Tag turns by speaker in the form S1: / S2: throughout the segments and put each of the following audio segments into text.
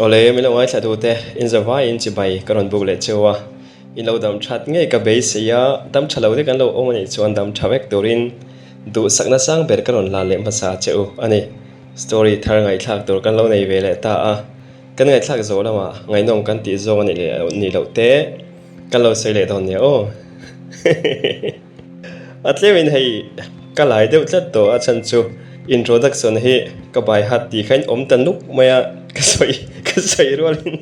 S1: Awle, min lo ngaithla tute, in zavaiin chibai ka rawn buk leh cheu a, in lo dam that ngei ka beisei a, dam tha lo te kan lo awm anih chuan dam tha vek turin duhsakna sang ber ka rawn la leh hmasa che u a ni. Story thar ngaihthlak tur kan lo nei ve leh ta a, kan ngaihthlak zawh lamah ngaihnawm kan tih zawng anih leh nih loh te kan lo sawi leh dawn nia aw. A tlemin hei ka lai deuh tlat tawh a chhan chu introduction hi ka bai hat tih kha in awm ta nuk mai a, ka sawi ka sawi rualin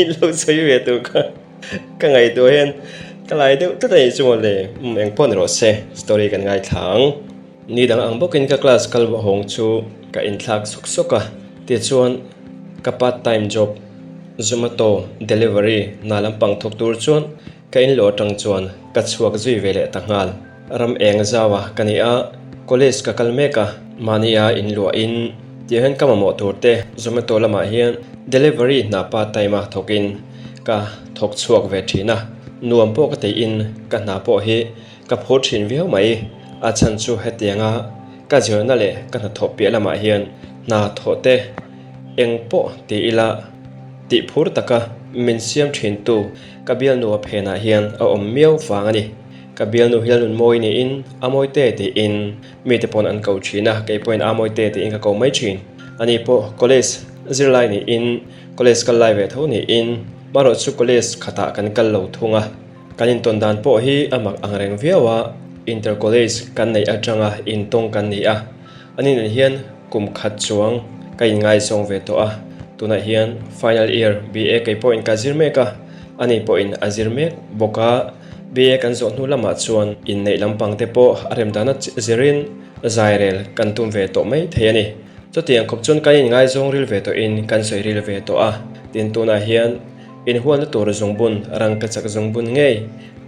S1: in lo sawi ve tur kha ka ngaihtuah hian ka lai deuh tlat a nih chu mawle umm engpawh ni rawh se story kan ngaithla ang. Ni dang ang bawkin ka class kal hawng chu ka inthlak sawk sawk a tichuan ka part time job Zomato delivery hna lampang thawk tur chuan Ka in luah atang chuan ka chhuak zui ve leh ta nghal. Ram eng zau a ka ni a, college ka kal mek a, mahnia in luahin tih hian ka mamawh tur te Zomato lamah hian delivery hna part time a thawkin ka thawk chhuak ve thin a, nuam pawh ka teihin ka hna pawh hi ka phur thin viau mai. A chhan chu hetianga ka zirna leh ka hnathawh piah lamah hian hna thawh te eng pawh ti ila tih phur taka min siam thintu Ka bialnu a phenah hian a awm miau vang a ni. Ka bialnu hi Lalnun mawi niin a mawi te tiin mite pawn an ko thin a, kei pawhin a mawi te tiin ka ko mai thin. Ani pawh college zirlai niin college kal lai ve tho niin marawh chu college khatah kan kal lo thung a. Kan intawn dan pawh hi a mak ang reng viau a, inter college kan neih atanga intawng kan ni a. Ani nen hian kum khat chuang ka inngaizawng ve tawh a, tunah hian final year BA kei pawhin ka zir mek a, ani pawhin a zir mek bawk a, BA kan zawh hnu lamah chuan inneih lampang te pawh a rem dana zirin zairel kan tum ve tawh mai thei a ni. Chutiang khawp chuan kan inngaizawng ril ve tawhin kan sawi ril ve tawh a, tin tunah hian inhualna tur zungbun rangkachak zungbun ngei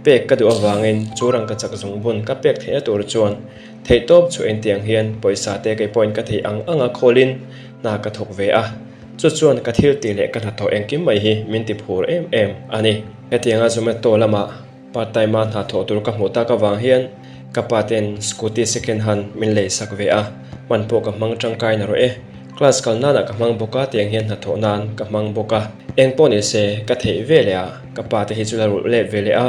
S1: pek ka duh avangin chu rangkachak zungbun ka pek theihna tur chuan Theihtawp chu engtiang hian pawisa te kei pawhin ka theih ang anga khawlin hna ka thawk ve a, chu chuan ka thil tih leh ka hnathawh engkim mai hi min ti phur em em a ni. Hetianga Zomato lama part time a hna thawh tur ka hmuh tak avang hian ka pa ten scooty second hand min lei sak ve a, hman pawh ka hmang tangkai na rawh e. Class kal nanah ka hmang bawk a, tiang hian hnathawh nan ka hmang bawk a. Eng pawh ni se ka theih ve leh a, ka pa te hi chu la rulh let ve leh a,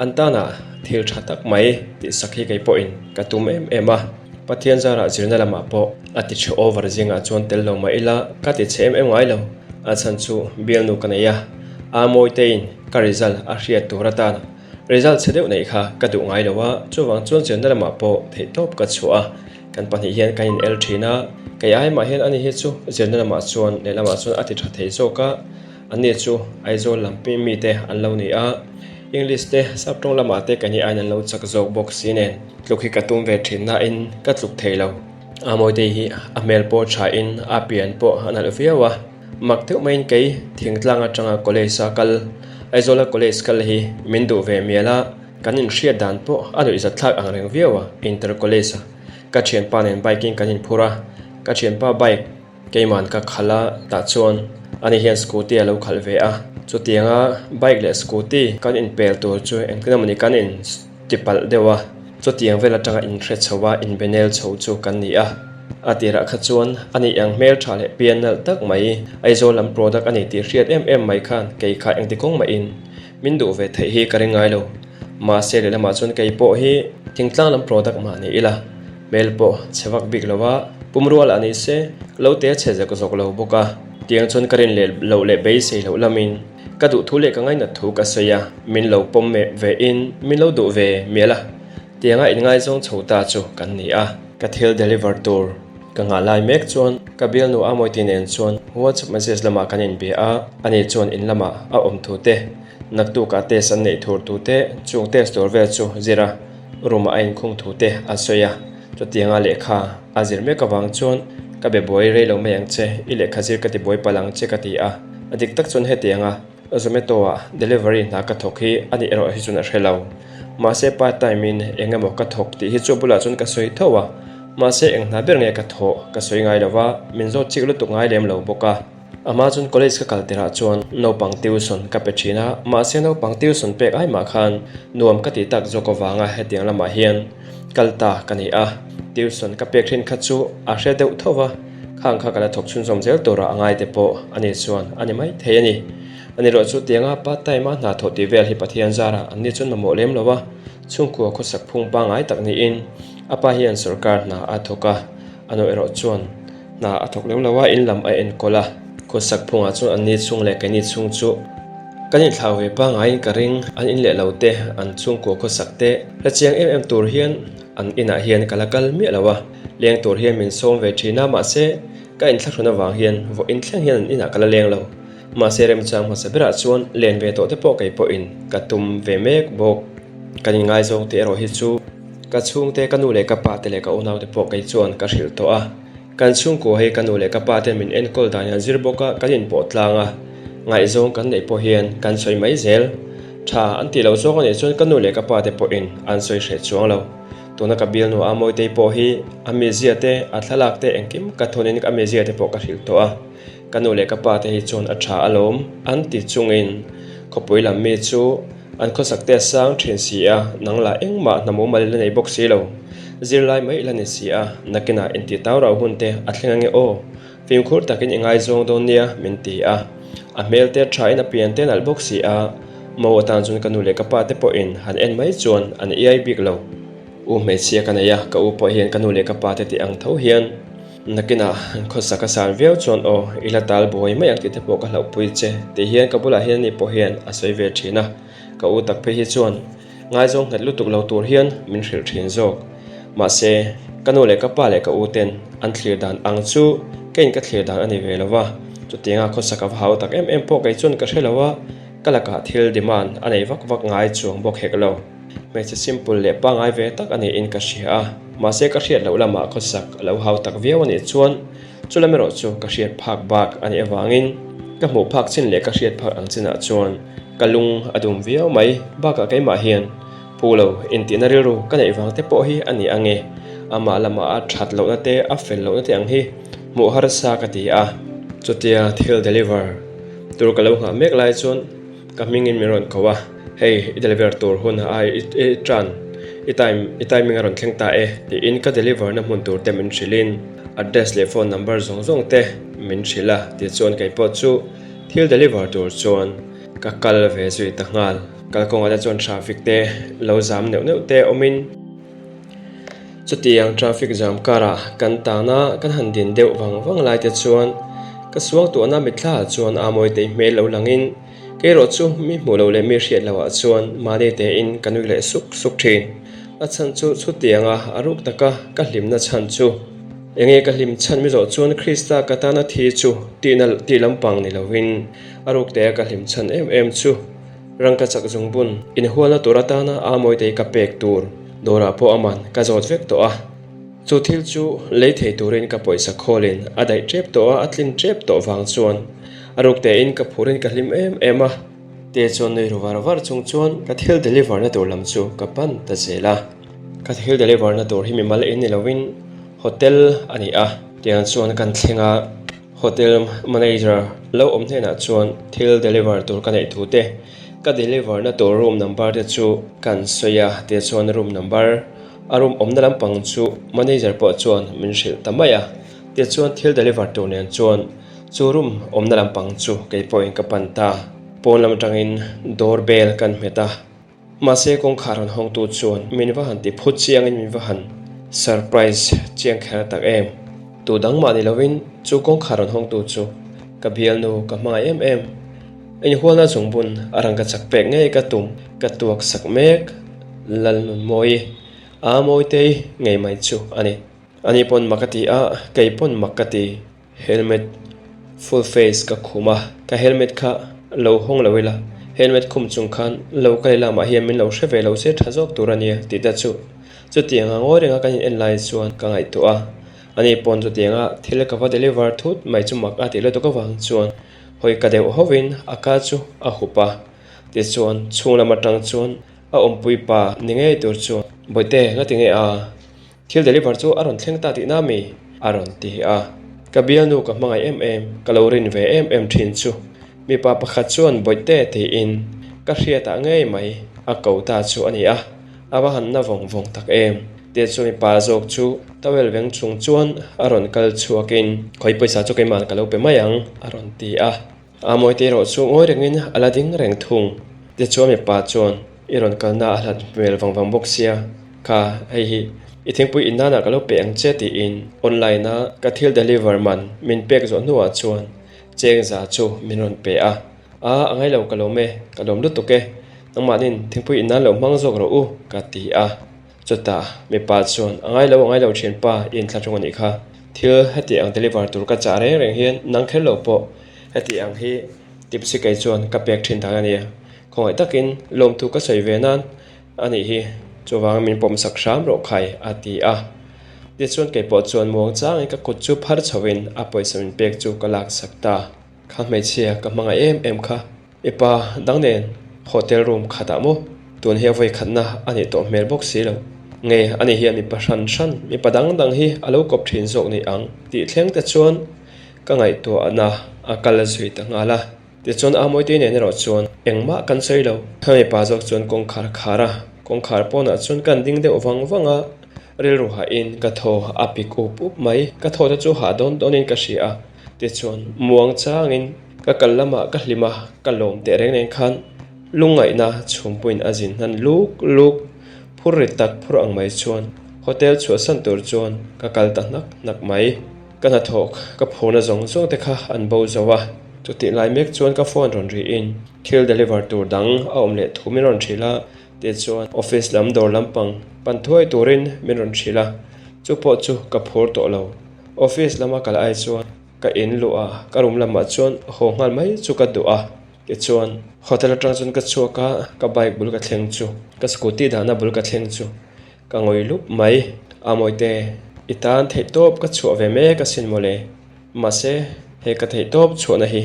S1: An tanah thil tha tak mai tih sak hi kei pawhin ka tum em em a, Pathian zarah zirna lamah pawh a ti chhe over zingah chuan tel lo mah ila ka ti chhe em em ngai lo. A chhan chu bialnu ka nei a, a mawitein ka result a hriat tur atan result chhe deuh neih kha ka duh ngai lo a, chuvang chuan zirna lamah pawh theihtawp ka chhuah a, kan pahnih hian kan in el thin a, kei ai mah hian ani hi chu zirna lamah chuan lehlamah chuan a ti tha thei zawk a. Anni chu Aizawl lam pi mite an lo ni a, English te Saptawng lamah te kani aiin an lo chak zawk bawk si nen tluk hi ka tum ve thin nain ka tluk thei lo. Amawitei hi a hmel pawh thain a pian pawh a nalh viau a, mak deuh maiin kei thingtlang atanga college a kal, Aizawla college kal hi min duh ve mial a, kan inhriat dan pawh a nuihzat thlak ang reng viau a, inter college a ka thianpa nen bike in kan inphur a, ka thianpa bike. Keiman ka khalh a, tah chuan ani hian scooty a lo khalh ve a. Chutianga bike leh scooty kan inpel tur chu engtin emawni kan in ti palh deuh a, chutiang vel atanga inhre chho a, inbenel chho chu kan ni a. A tirah kha chuan ani ang hmeltha leh pian nalh tak mai Aizawl lam product a ni tih hriat em em mai khan kei kha engti kawng mahin min duh ve theih hi ka ring ngai lo. Mahse lehlamah chuan kei pawh hi thingtlang lam product mah ni ila. Hmel pawh chhe vak bik lo a, pum rual ah ni se, lo te chhe zek zawk lo bawk a. Tiang chuan ka rin leh loh leh beisei loh lamin ka duh thu leh ka ngainat thu ka sawi a, min lo pawm ve in min lo duh ve mial a, tianga inngaizawng chho ta chu kan ni a. Ka thil deliver tur ka nghah lai mek chuan ka bialnu Amawiti nen chuan WhatsApp message lamah kan inbia a, ani chuan in lamah a awm thu te, naktukah test an neih thur thu te, chung test tur vel chu zir a. Room ah a inkhung thu te a sawi a, chutianga lehkha a zir mek avang chuan ka be buai rei lo mai ang che, i lehkha zir ka ti buai palh ang che ka ti a, a dik tak chuan hetianga Zomato ah delivery hna ka thawk hi a nih erawh hi chuan a hre lo. Mahse part time in eng emaw ka thawk tih hi chu bulah chuan ka sawi tho a, mahse eng hna ber nge ka thawh ka sawi ngai lo va, min zawt chik lutuk ngai lem lo bawk a. Amah chuan college ka kal tirah chuan naupang tuition ka pe thin a, mahse naupang tuition pek ai mah khan nuam ka ti tak zawk avanga hetiang lamah hian kal ta ka ni a. Tuition ka pek thin kha chu a hre deuh tho va, Khang kha ka la thawk chhunzawm zel tura a ngai te pawh a nih chuan a ni mai thei a ni. Ani erawh chu tianga part time a hna thawh tih vel hi Pathian zarah an ni chuan mamawh lem lo a, chhungkua khawsak phung pangngai tak niin a pa hian sorkar hna a thawk a, a nu erawh chuan hna a thawk lem lo a, in lam a enkawl a. Khawsak phungah chuan an ni chhung leh keini chhung chu kan inthlau ve pangaiin ka ring, an in leh lo te, an chhungkua khawsak te hrechiang em em tur hian an inah hian ka la kal miah lo a, leng tur hian min sawm ve thin a, mahse ka inthlahrun avang hian vawiin thleng hian an inah ka la leng lo. Mahse remchang hmasa berah chuan len ve tawh te pawh kei pawhin ka tum ve mek bawk. Kan inngaizawng te erawh hi chu ka chhungte, ka nu leh ka pa te leh ka unau te pawh kei chuan ka hrilh tawh a. Kan chhungkua hi ka nu leh ka pa ten min enkawl dan hian zir bawk a, kan inpawh tlang a, ngaihzawng kan neih pawh hian kan sawi mai zel. Tha an tih loh zawng anih chuan ka nu leh ka pa te pawhin an sawi hreh chuang lo. Tuna ka bialnu a Mawitei pawh hi a mizia te, a thlalak te engkim ka thawnin a mizia te pawh ka hrilh tawh a. Ka nu leh ka pa te hi chuan a tha alawm an ti chungin khawpui lam mi chu an khawsak te a sang thin si a, nang lah engmah hna mumal la nei bawk si lo. Zirlai mai la ni si a, nakinah intih tau rau hun te a thleng ange aw, fimkhur takin i ngaizawng dawn nia min ti a. A hmel te a tha in a pian te a nalh bawk si a, mo atan chuan ka nu leh ka pa te pawhin han en mai chuan an iai bik lo. U hmeichhia ka nei a, ka u pawh hian ka nu leh ka pa te tih ang tho hian Nakinah khawsak a san viau chuan aw, i la tal buai mai ang tih te pawh ka hlauhpui che tih hian ka bulah hian ani pawh hian a sawi ve thin a, ka u tak phei hi chuan ngaizawng nghet lutuk lo tur hian min hrilh thin zawk. Mahse, ka nu leh ka pa leh ka u ten an thlir dan ang chu keiin ka thlir dan a ni ve lo va, chutianga khawsak a va hau tak em em pawh kei chuan ka hre lo a, ka lakah thil demand a nei vak vak ngai chuang bawk hek lo. Hmeichhe simple leh pangngai ve tak a niin ka hria a, mahse ka hriat loh lamah khawsak a lo hau tak viau a nih chuan chulam erawh chu ka hriat phak bak a nih avangin ka hmuh phak chin leh ka hriat phak ang chinah chuan ka lung a dum viau mai. Bakah keimah hian pu lo intihna rilru ka neih vang te pawh hi a ni ang e, amah lamah a that lohna te a fel lohna te ang hi hmuh harsa ka ti a. Chutia thil deliver tur ka lo nghah mek lai chuan Ka hmingin min rawn ko a, hei i deliver tur hun a ai i tan i time i timing a rawn thleng ta e tiin ka deliver na hmun tur te min hrilhin address leh phone number zawng zawng te min hrilh a tichuan kei pawh chu thil deliver tur chuan ka kal ve zui ta nghal. Kalkawngah te chuan traffic te lo zam neuh neuh te awmin Chutiang traffic jam karah kan tana kan han din deuh vang vang lai te chuan ka suangtuahna mitthla ah chuan a mawi tei hmel lo langin kei erawh chu mi hmuh loh leh mi hriat loh ah chuan mahni tein ka nui leh suk suk thin. A chhan chu chutianga a ruk taka ka hlimna chhan chu enge ka hlim chhan mi zawh chuan Krista ka tana thi chu tihna tih lampang ni lovin a ruk tea ka hlim chhan em em chu Rangka chak zungbun inhualna tur atana a mawitei ka pek tur dawrah pawh aman ka zawt vek tawh a. Chu thil chu lei thei turin ka pawisa khawlin a daih tep tawh a, a tlin tep tawh vang chuan a ruk tein ka phurin ka hlim em em a. Te chuan nui ru var var chung chuan ka thil deliver na tur lam chu ka pan ta zel a. Ka thil deliver na tur hi mimal in ni lovin hotel a ni a. Tiang chuan kan thleng a. Hotel manager lo awm hnenah chuan thil deliver tur ka neih thu te, ka deliver na tur room number te chu kan sawi a, tichuan room number a room awmna lampang chu manager pawh chuan min hrilh ta mai a, tichuan thil deliver tur nen chuan chu room awmna lampang chu kei pawhin ka pan ta, pawn lam atangin door bell kan hmet a. Mahse kawngkhar rawn hawngtu chuan min va han ti phut chiangin min va han surprise chiang kher tak em. Tu dang mah ni lovin chu kawngkhar rawn hawngtu chu ka bialnu ka hmangaih em em. Inhualna zungbun a rang ka chak pek ngei ka tum ka tuak sak mek Lalnunmawi a Mawitei ngei mai chu a ni. Ani pawn mak a ti a, kei pawn mak ka ti. Helmet full face ka khum a, ka helmet kha lo hawng lo ila, helmet khum chung khan lo kal ila mah hian min lo hre ve lo se tha zawk tur a nia tih te chu chutianga ngawi renga kan in en lai chuan ka ngaihtuah a, ani pawn chutianga thil ka va deliver thut mai chu mak a tih lutuk avang chuan hawi ka deuh hovin a ka chu a hup a, tichuan chhung lam atang chuan a awmpui pa ni ngei tur chuan Bawihte ngati nge a? Thil deliver chu a rawn thleng ta tihna mi? a rawn ti a. Ka bialnu ka hmangaih em em, ka lo rin ve em em thin chu. Mipa pakhat chuan Bawihte tiin ka hriatah ngei mai a ko ta chu a ni a, a va han na vawng vawng tak em. Tichuan mipa zawk chu towel veng chung chuan a rawn kal chhuakin, Khawi pawisa chu keimah ka lo pe mai ang, a rawn ti a. A mawite erawh chu ngawi rengin a la ding reng thung. Tichuan mipa chuan, I rawn kalna a hlat hmel vang vang bawk sia, kha hei hi i thingpui in nanah ka lo pe ang che tiin online a ka thil deliver man min pek zawh hnuah chuan cheng za chu min rawn pe a. A, a ngai lo ka lawm e, ka lawm lutuk e, nangmahnin thingpui in nan lo hmang zawk rawh u ka ti a. Chutah mipa chuan, A ngai lo, a ngai lo thianpa, i inthlahrung a nih kha. Thil heti ang deliver tur ka chah reng reng hian nang kher lo pawh heti ang hi tipsy kei chuan ka pek thin dan a nia. Khawngaih takin lawmthu ka sawi ve nan a nih hi, chuvangin min pawmsak hram rawh khai a ti a. Tichuan kei pawh chuan muang changin ka kut chu phar chhoin a pawisa min pek chu ka laksak ta. Kha hmeichhia ka hmangaih em em kha. I pa dang nen hotel room khatah maw? Tun hi a vawi khatna a nih tawh hmel bawk si lo. Nge ani hian mipa hran hran, mipa dang dang hi a lo kawp thin zawk ni ang tih thleng te chuan ka ngaihtuahna a kal zui ta nghal a. Tichuan Amawite nen erawh chuan engmah kan sawi lo. Ka mipa zawk chuan kawngkhar a khar a, kawngkhar pawnah chuan kan ding deuh vang vang a, rilru hahin ka thaw a pik up up mai. Ka thaw te chu hah dawn dawnin ka hria a, tichuan muang changin Ka kal lamah ka hlim a, ka lawm teh reng reng khan lungngaihna chhumpuiin a zin hnan luk luk. Phur rit tak phur ang mai chuan hotel chhuahsan tur chuan ka kal ta hnak hnak mai. Ka hnathawk ka phurna zawng zawng te kha an bo zo a, chutih lai mek chuan ka phone rawn rihin thil deliver tur dang a awm leh thu min rawn hrilh a, tichuan office lam dawr lampang pan thuai turin min rawn hrilh a, chu pawh chu ka phur tawh lo. Office lama kal ai chuan. Ka in luh a, ka room lamah chuan haw nghal mai chu ka duh a, tichuan hotel atang chuan ka chhuak a, ka bike bul ka thleng chu, ka scooty dahna bul ka thleng chu ka ngawi lup mai. A mawite, i tan theihtawp ka chhuah ve mek asin mawle, mahse he ka theihtawp chhuahna hi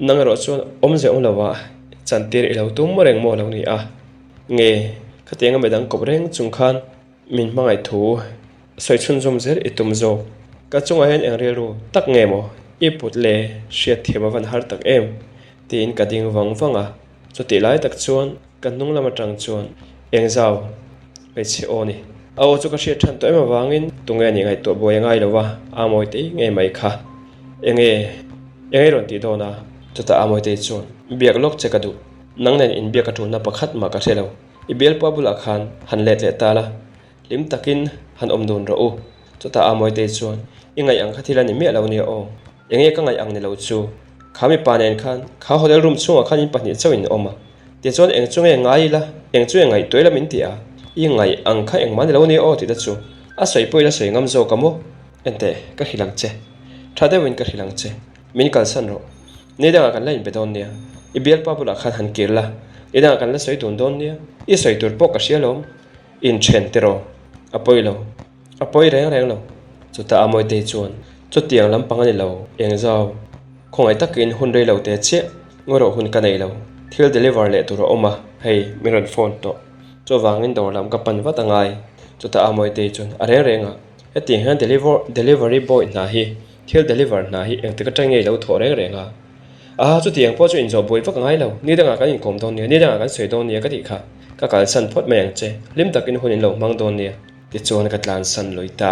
S1: nang erawh chuan awmze awm lo ah chantir i lo tum reng maw lo ni a, nge khatianga midang kawp reng chung khan min hmangaih thu Sawi chhunzawm zel i tum zawk. Ka chungah hian eng rilru tak nge maw i put le hriat thiam a van har tak em? tiin ka ding vang vang a. Chutih lai tak chuan ka hnung lam atang chuan eng zau hmeichhe aw ni. A aw chu ka hriat than tawh em avangin tunge nih ngaihtuah buai a ngai lo a, a Mawitei ngei mai kha. Enge enge i rawn tih dawn a? Chutah a Mawitei chuan biak lawk che ka duh. Nang nen inbiak a tulna pakhat mah ka hre lo. I bialpa bulah khan han let leh ta la. Hlim takin han awm dun rawh u. Chutah Amawitei chuan, I ngaih ang kha thil a ni miah lo nia aw. Enge ka ngaih ang ni lo chu? Kha mipa nen khan, kha hotel room chhungah khan in pahnih chauh in awm a. Tichuan eng chu nge ngai ila, eng chu nge ngaihtuah ila min ti a. I ngaih ang kha engmah ni lo nia aw tih te chu a sawi pawh ila sawi ngam zawk a maw? Enteh, ka hrilh ang che. Tha deuhin ka hrilh ang che. Min kalsan rawh. Ni dangah kan la inbe dawn nia. I bialpa bulah khan han kir la. Ni dangah kan la sawi dun dawn nia. I sawi tur pawh ka hria lawm. Inthen tiraw? A pawi lo. A pawi reng reng lo. Chutah a Mawitei chuan, Chutiang lampang a ni lo, Engzau. Khawngaih takin hun rei lo teh chiah, ngawi hun ka nei lo. Thil deliver leh tur a awm a, hei, min rawn phone tawh. Chuvangin dawr lam ka pan vat a ngai. Chutah a Mawitei chuan, A reng reng a, hetiang hian delivery boy hna hi, thil deliver hna hi engtik atang nge i lo thawh reng reng a? A, chutiang pawh chu inzawh buai vak a ngai lo. Ni dangah kan inkawm dawn nia, ni dangah kan sawi dawn nia ka tih kha. Ka kalsan phawt mai ang che, hlim takin hun in lo hmang dawn nia. Tichuan ka tlansan lui ta.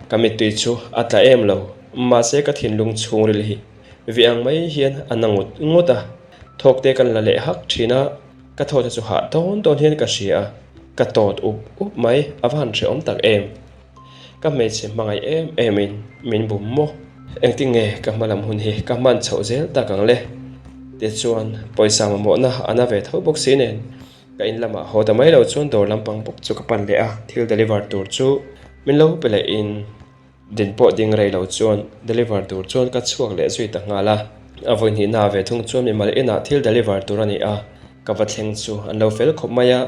S1: Ka mittui chu a tla em lo, mahse ka thinlung chhungril hi vih ang mai hian a na ngut ngut a. Thawk te kan la leh hak thin a, ka thaw te chu hah dawn dawn hian ka hria a, ka tawt up up mai, a va han hrehawm tak em. Ka hmeichhe hmangaih em em in min bum maw? Engtin nge ka hma lam hun hi ka hman chhoh zel tak ang le? Tichuan pawisa mamawhna a na ve tho bawk si nen ka in lamah haw ta mai lo chuan dawr lampang bawk chu ka pan leh a, thil deliver tur chu min lo pe leh in din pawh ding rei lo chuan deliver tur chuan ka chhuak leh zui ta nghal a. A vawi hnihna ve thung chuan mimal inah thil deliver tur a ni a, ka va thleng chu an lo fel khawp mai a.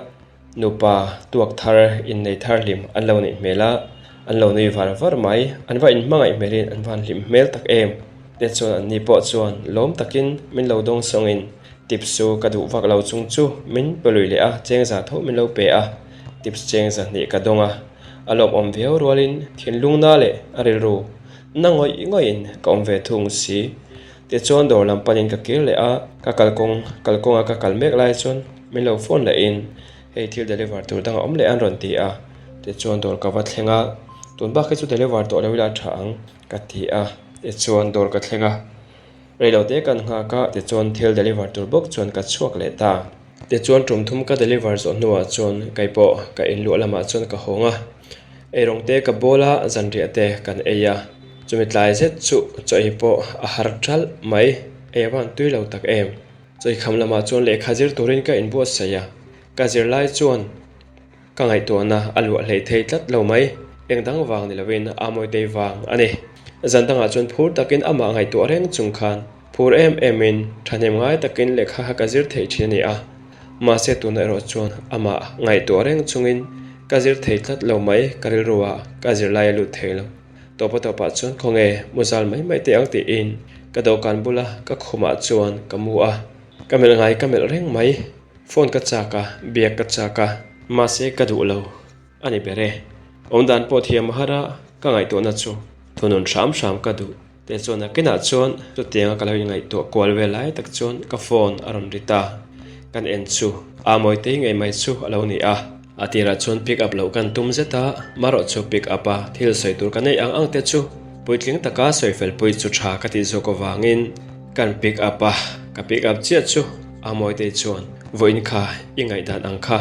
S1: Nupa tuak thar innei thar hlim an lo neih hmel a, an lo nui var var mai. An va inhmangaih hmelin an van hlim hmel tak em. Tichuan anni pawh chuan lawm takin min lo dawng sawngin tips chu ka duh vak lo chung chu min pe lui leh a, cheng za tho min lo pe a, tips cheng za hnih ka dawng a. A lawmawm viau rualin thinlungna leh a rilru na ngawih ngawihin ka awm ve thung si. Tichuan dawr lam panin ka kir leh a, ka kalkawng kalkawnga ka kal mek lai chuan min lo phone lehin hei thil deliver tur dang a awm leh an rawn ti a. Tichuan dawr ka va thleng a, tun bak hi chu deliver tawh lo ila a tha ang ka ti a, tichuan dawr ka thleng a, reilote kan nghak a, tichuan thil deliver tur bawk chuan ka chhuak leh ta. Tichuan tum thum ka deliver zawh hnuah chuan kei pawh ka inluah lamah chuan ka hawng a, eirawng te ka bawl a, zanriah te kan ei a, chumi tlai zet chu chaw ei pawh a har ṭalh mai, ei a van tui lo tak em. Chawikham lamah chuan lehkha zir turin ka inbuatsaih a, ka zir lai chuan ka ngaihtuahna a luah hlei thei tlat lo mai. Eng dang vang ni lovin a Mawitei vang a ni. Zan dangah chuan phur takin amah ngaihtuah reng chung khan phur em emin thahnem ngai takin lehkha kha ka zir thei thin a ni a. Mahse tunah erawh chuan amah ngaihtuah reng chungin ka zir thei tlat lo mai, ka rilruah ka zirlai a lut thei lo. Tawpa tawpah chuan khawnge muzal mai mai teh ang tiin ka dawhkan bula ka khumah chuan ka mu a, ka melh ngai ka melh reng mai. Phone ka chak a, biak ka chak a, mahse ka duh lo a ni ber e. Awmdan pawh thiam a har a, ka ngaihtuahna chu thunun hram hram ka duh. Teh chuan nakinah chuan chutianga ka lo inngaihtuah kual vel lai tak chuan ka phone a rawn ri ta. Kan en chu aa Mawitei ngei mai chu a lo ni a. A tirah chuan pick up loh kan tum zet a, marawh chu pick up a thil sawi tur ka neih ang ang te chu puitling taka sawi fel pui chu tha ka tih zawk avangin kan pick up a, ka pick up chiah chu aa Mawitei chuan vawiin kha i ngaihdan ang kha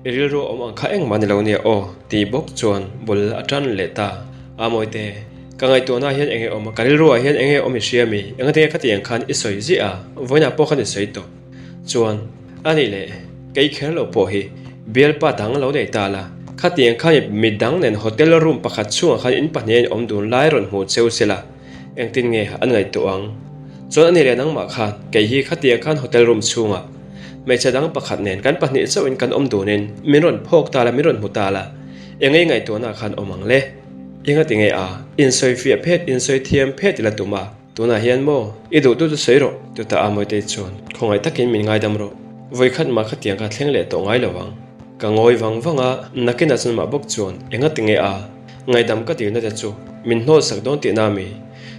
S1: I rilru awm ang kha engmah ni lo nia aw tih bawk chuan bul a tan leh ta. A Mawite, ka ngaihtuahna hian enge awm a, ka rilruah hian enge awm i hria mi? Engati nge khatiang khan i sawi ziah a, vawiinah pawh khan i sawi tawh. Chuan, a nih leh, kei kher lo pawh hi bialpa dang lo nei ta la, khatiang khan i midang nen hotel room pakhat chhungah khan in pahnih a in awm dun lai rawn hmu cheu se la, engtin nge an ngaihtuah ang? Chuan a nih leh nangmah khan kei hi khatiang khan hotel room chhungah Hmeichhe dang pakhat nen kan pahnih chauhin kan awm dunin min rawn phawk ta la, min rawn hmu ta la, engei ngaihtuahna khan awm ang le? Engati nge a? Insawi fiah phet, insawi thiam phet ila tum a, tunah hian maw? I duh duh chu sawi rawh, chutah a Mawitei chuan khawngaih takin min ngaidam rawh, vawikhat mah khatiang kha thleng leh tawh ngai lo ang. Ka ngawi vang vang a, nakinah chuan mah bawk chuan engati nge a? Ngaidam ka dilna te chu min hnawlsak dawn tihna mi?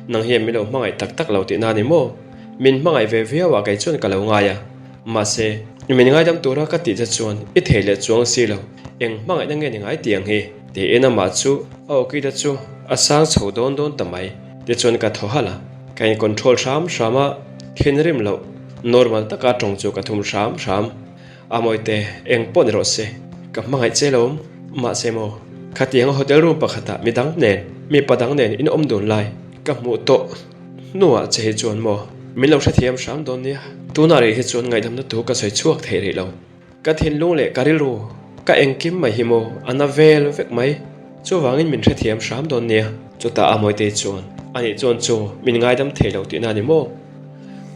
S1: Nang hian min lo hmangaih tak tak lo tihna ni maw? Min hmangaih ve viau a kei chuan ka lo ngai a, mahse, min ngaidam tura ka tih che chuan i thei leh chuang si lo, eng hmangaihna nge ni ngai tih ang hi? Tiin amah chu a awkita chu a sang chho dawn dawn ta mai. Tichuan ka thaw halh a, ka in control hram hram a, thinrim loh, normal taka tawng chu ka thum hram hram. A mawite, eng pawh ni rawh se, ka hmangaih che lawm, mahse maw, khatianga hotel room pakhatah midang nen, mipa dang nen in awm dun lai ka hmuh tawh. Hnuah che hi chuan maw? Min lo hrethiam hram dawn nia. Tunah rih hi chuan ngaihdamna thu ka sawi chhuak thei rih lo. Ka thinlung leh ka rilru ka engkim mai hi maw a na vel vek mai. Chuvangin min hrethiam hram dawn nia. Chutah a Mawitei chuan, Anih chuan chu min ngaidam thei lo tihna ni maw?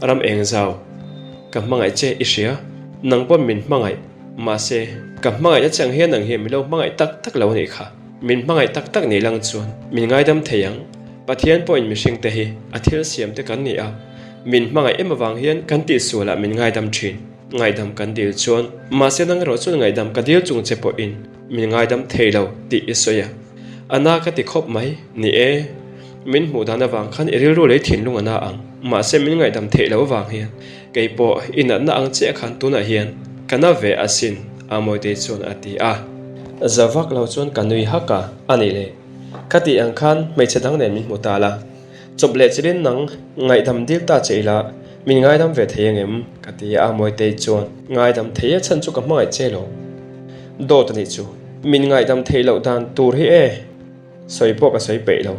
S1: Ram eng zau, ka hmangaih che i hria. Nang pawn min hmangaih. Mahse, ka hmangaihna che ang hian nang hian min lo hmangaih tak tak lo anih kha. Min hmangaih tak tak nih lang chuan min ngaidam thei ang. Pathian pawhin mihringte hi a thil siamte kan ni a, min hmangaih em avang hian kan tihsualah min ngaidam thin. Ngaihdam kan dil chuan, mahse nang erawh chuan ngaihdam ka dil chung che pawhin min ngaidam thei lo tih i sawi a. A na ka ti khawp mai, ni e, min hmuh dan avang khan i rilru lei thinlung a na ang, mahse min ngaihdam theih lo avang hian kei pawh i natna ang chiah khan tunah hian ka na ve asin, Amawitei chuan a ti a. Za vak lo chuan ka nui hak a, a nih leh. Ka tih ang khan hmeichhe dang nen min hmu ta la, chawp leh chilin nang ngaihdam dil ta che ila min ngaidam ve thei angem? Ka ti a, Mawitei chuan ngaidam thei e chhan chu ka hmangaih che lo. Dawt a nih chu, min ngaihdam theih loh dan tur hi e, sawi pawh ka sawi peih lo.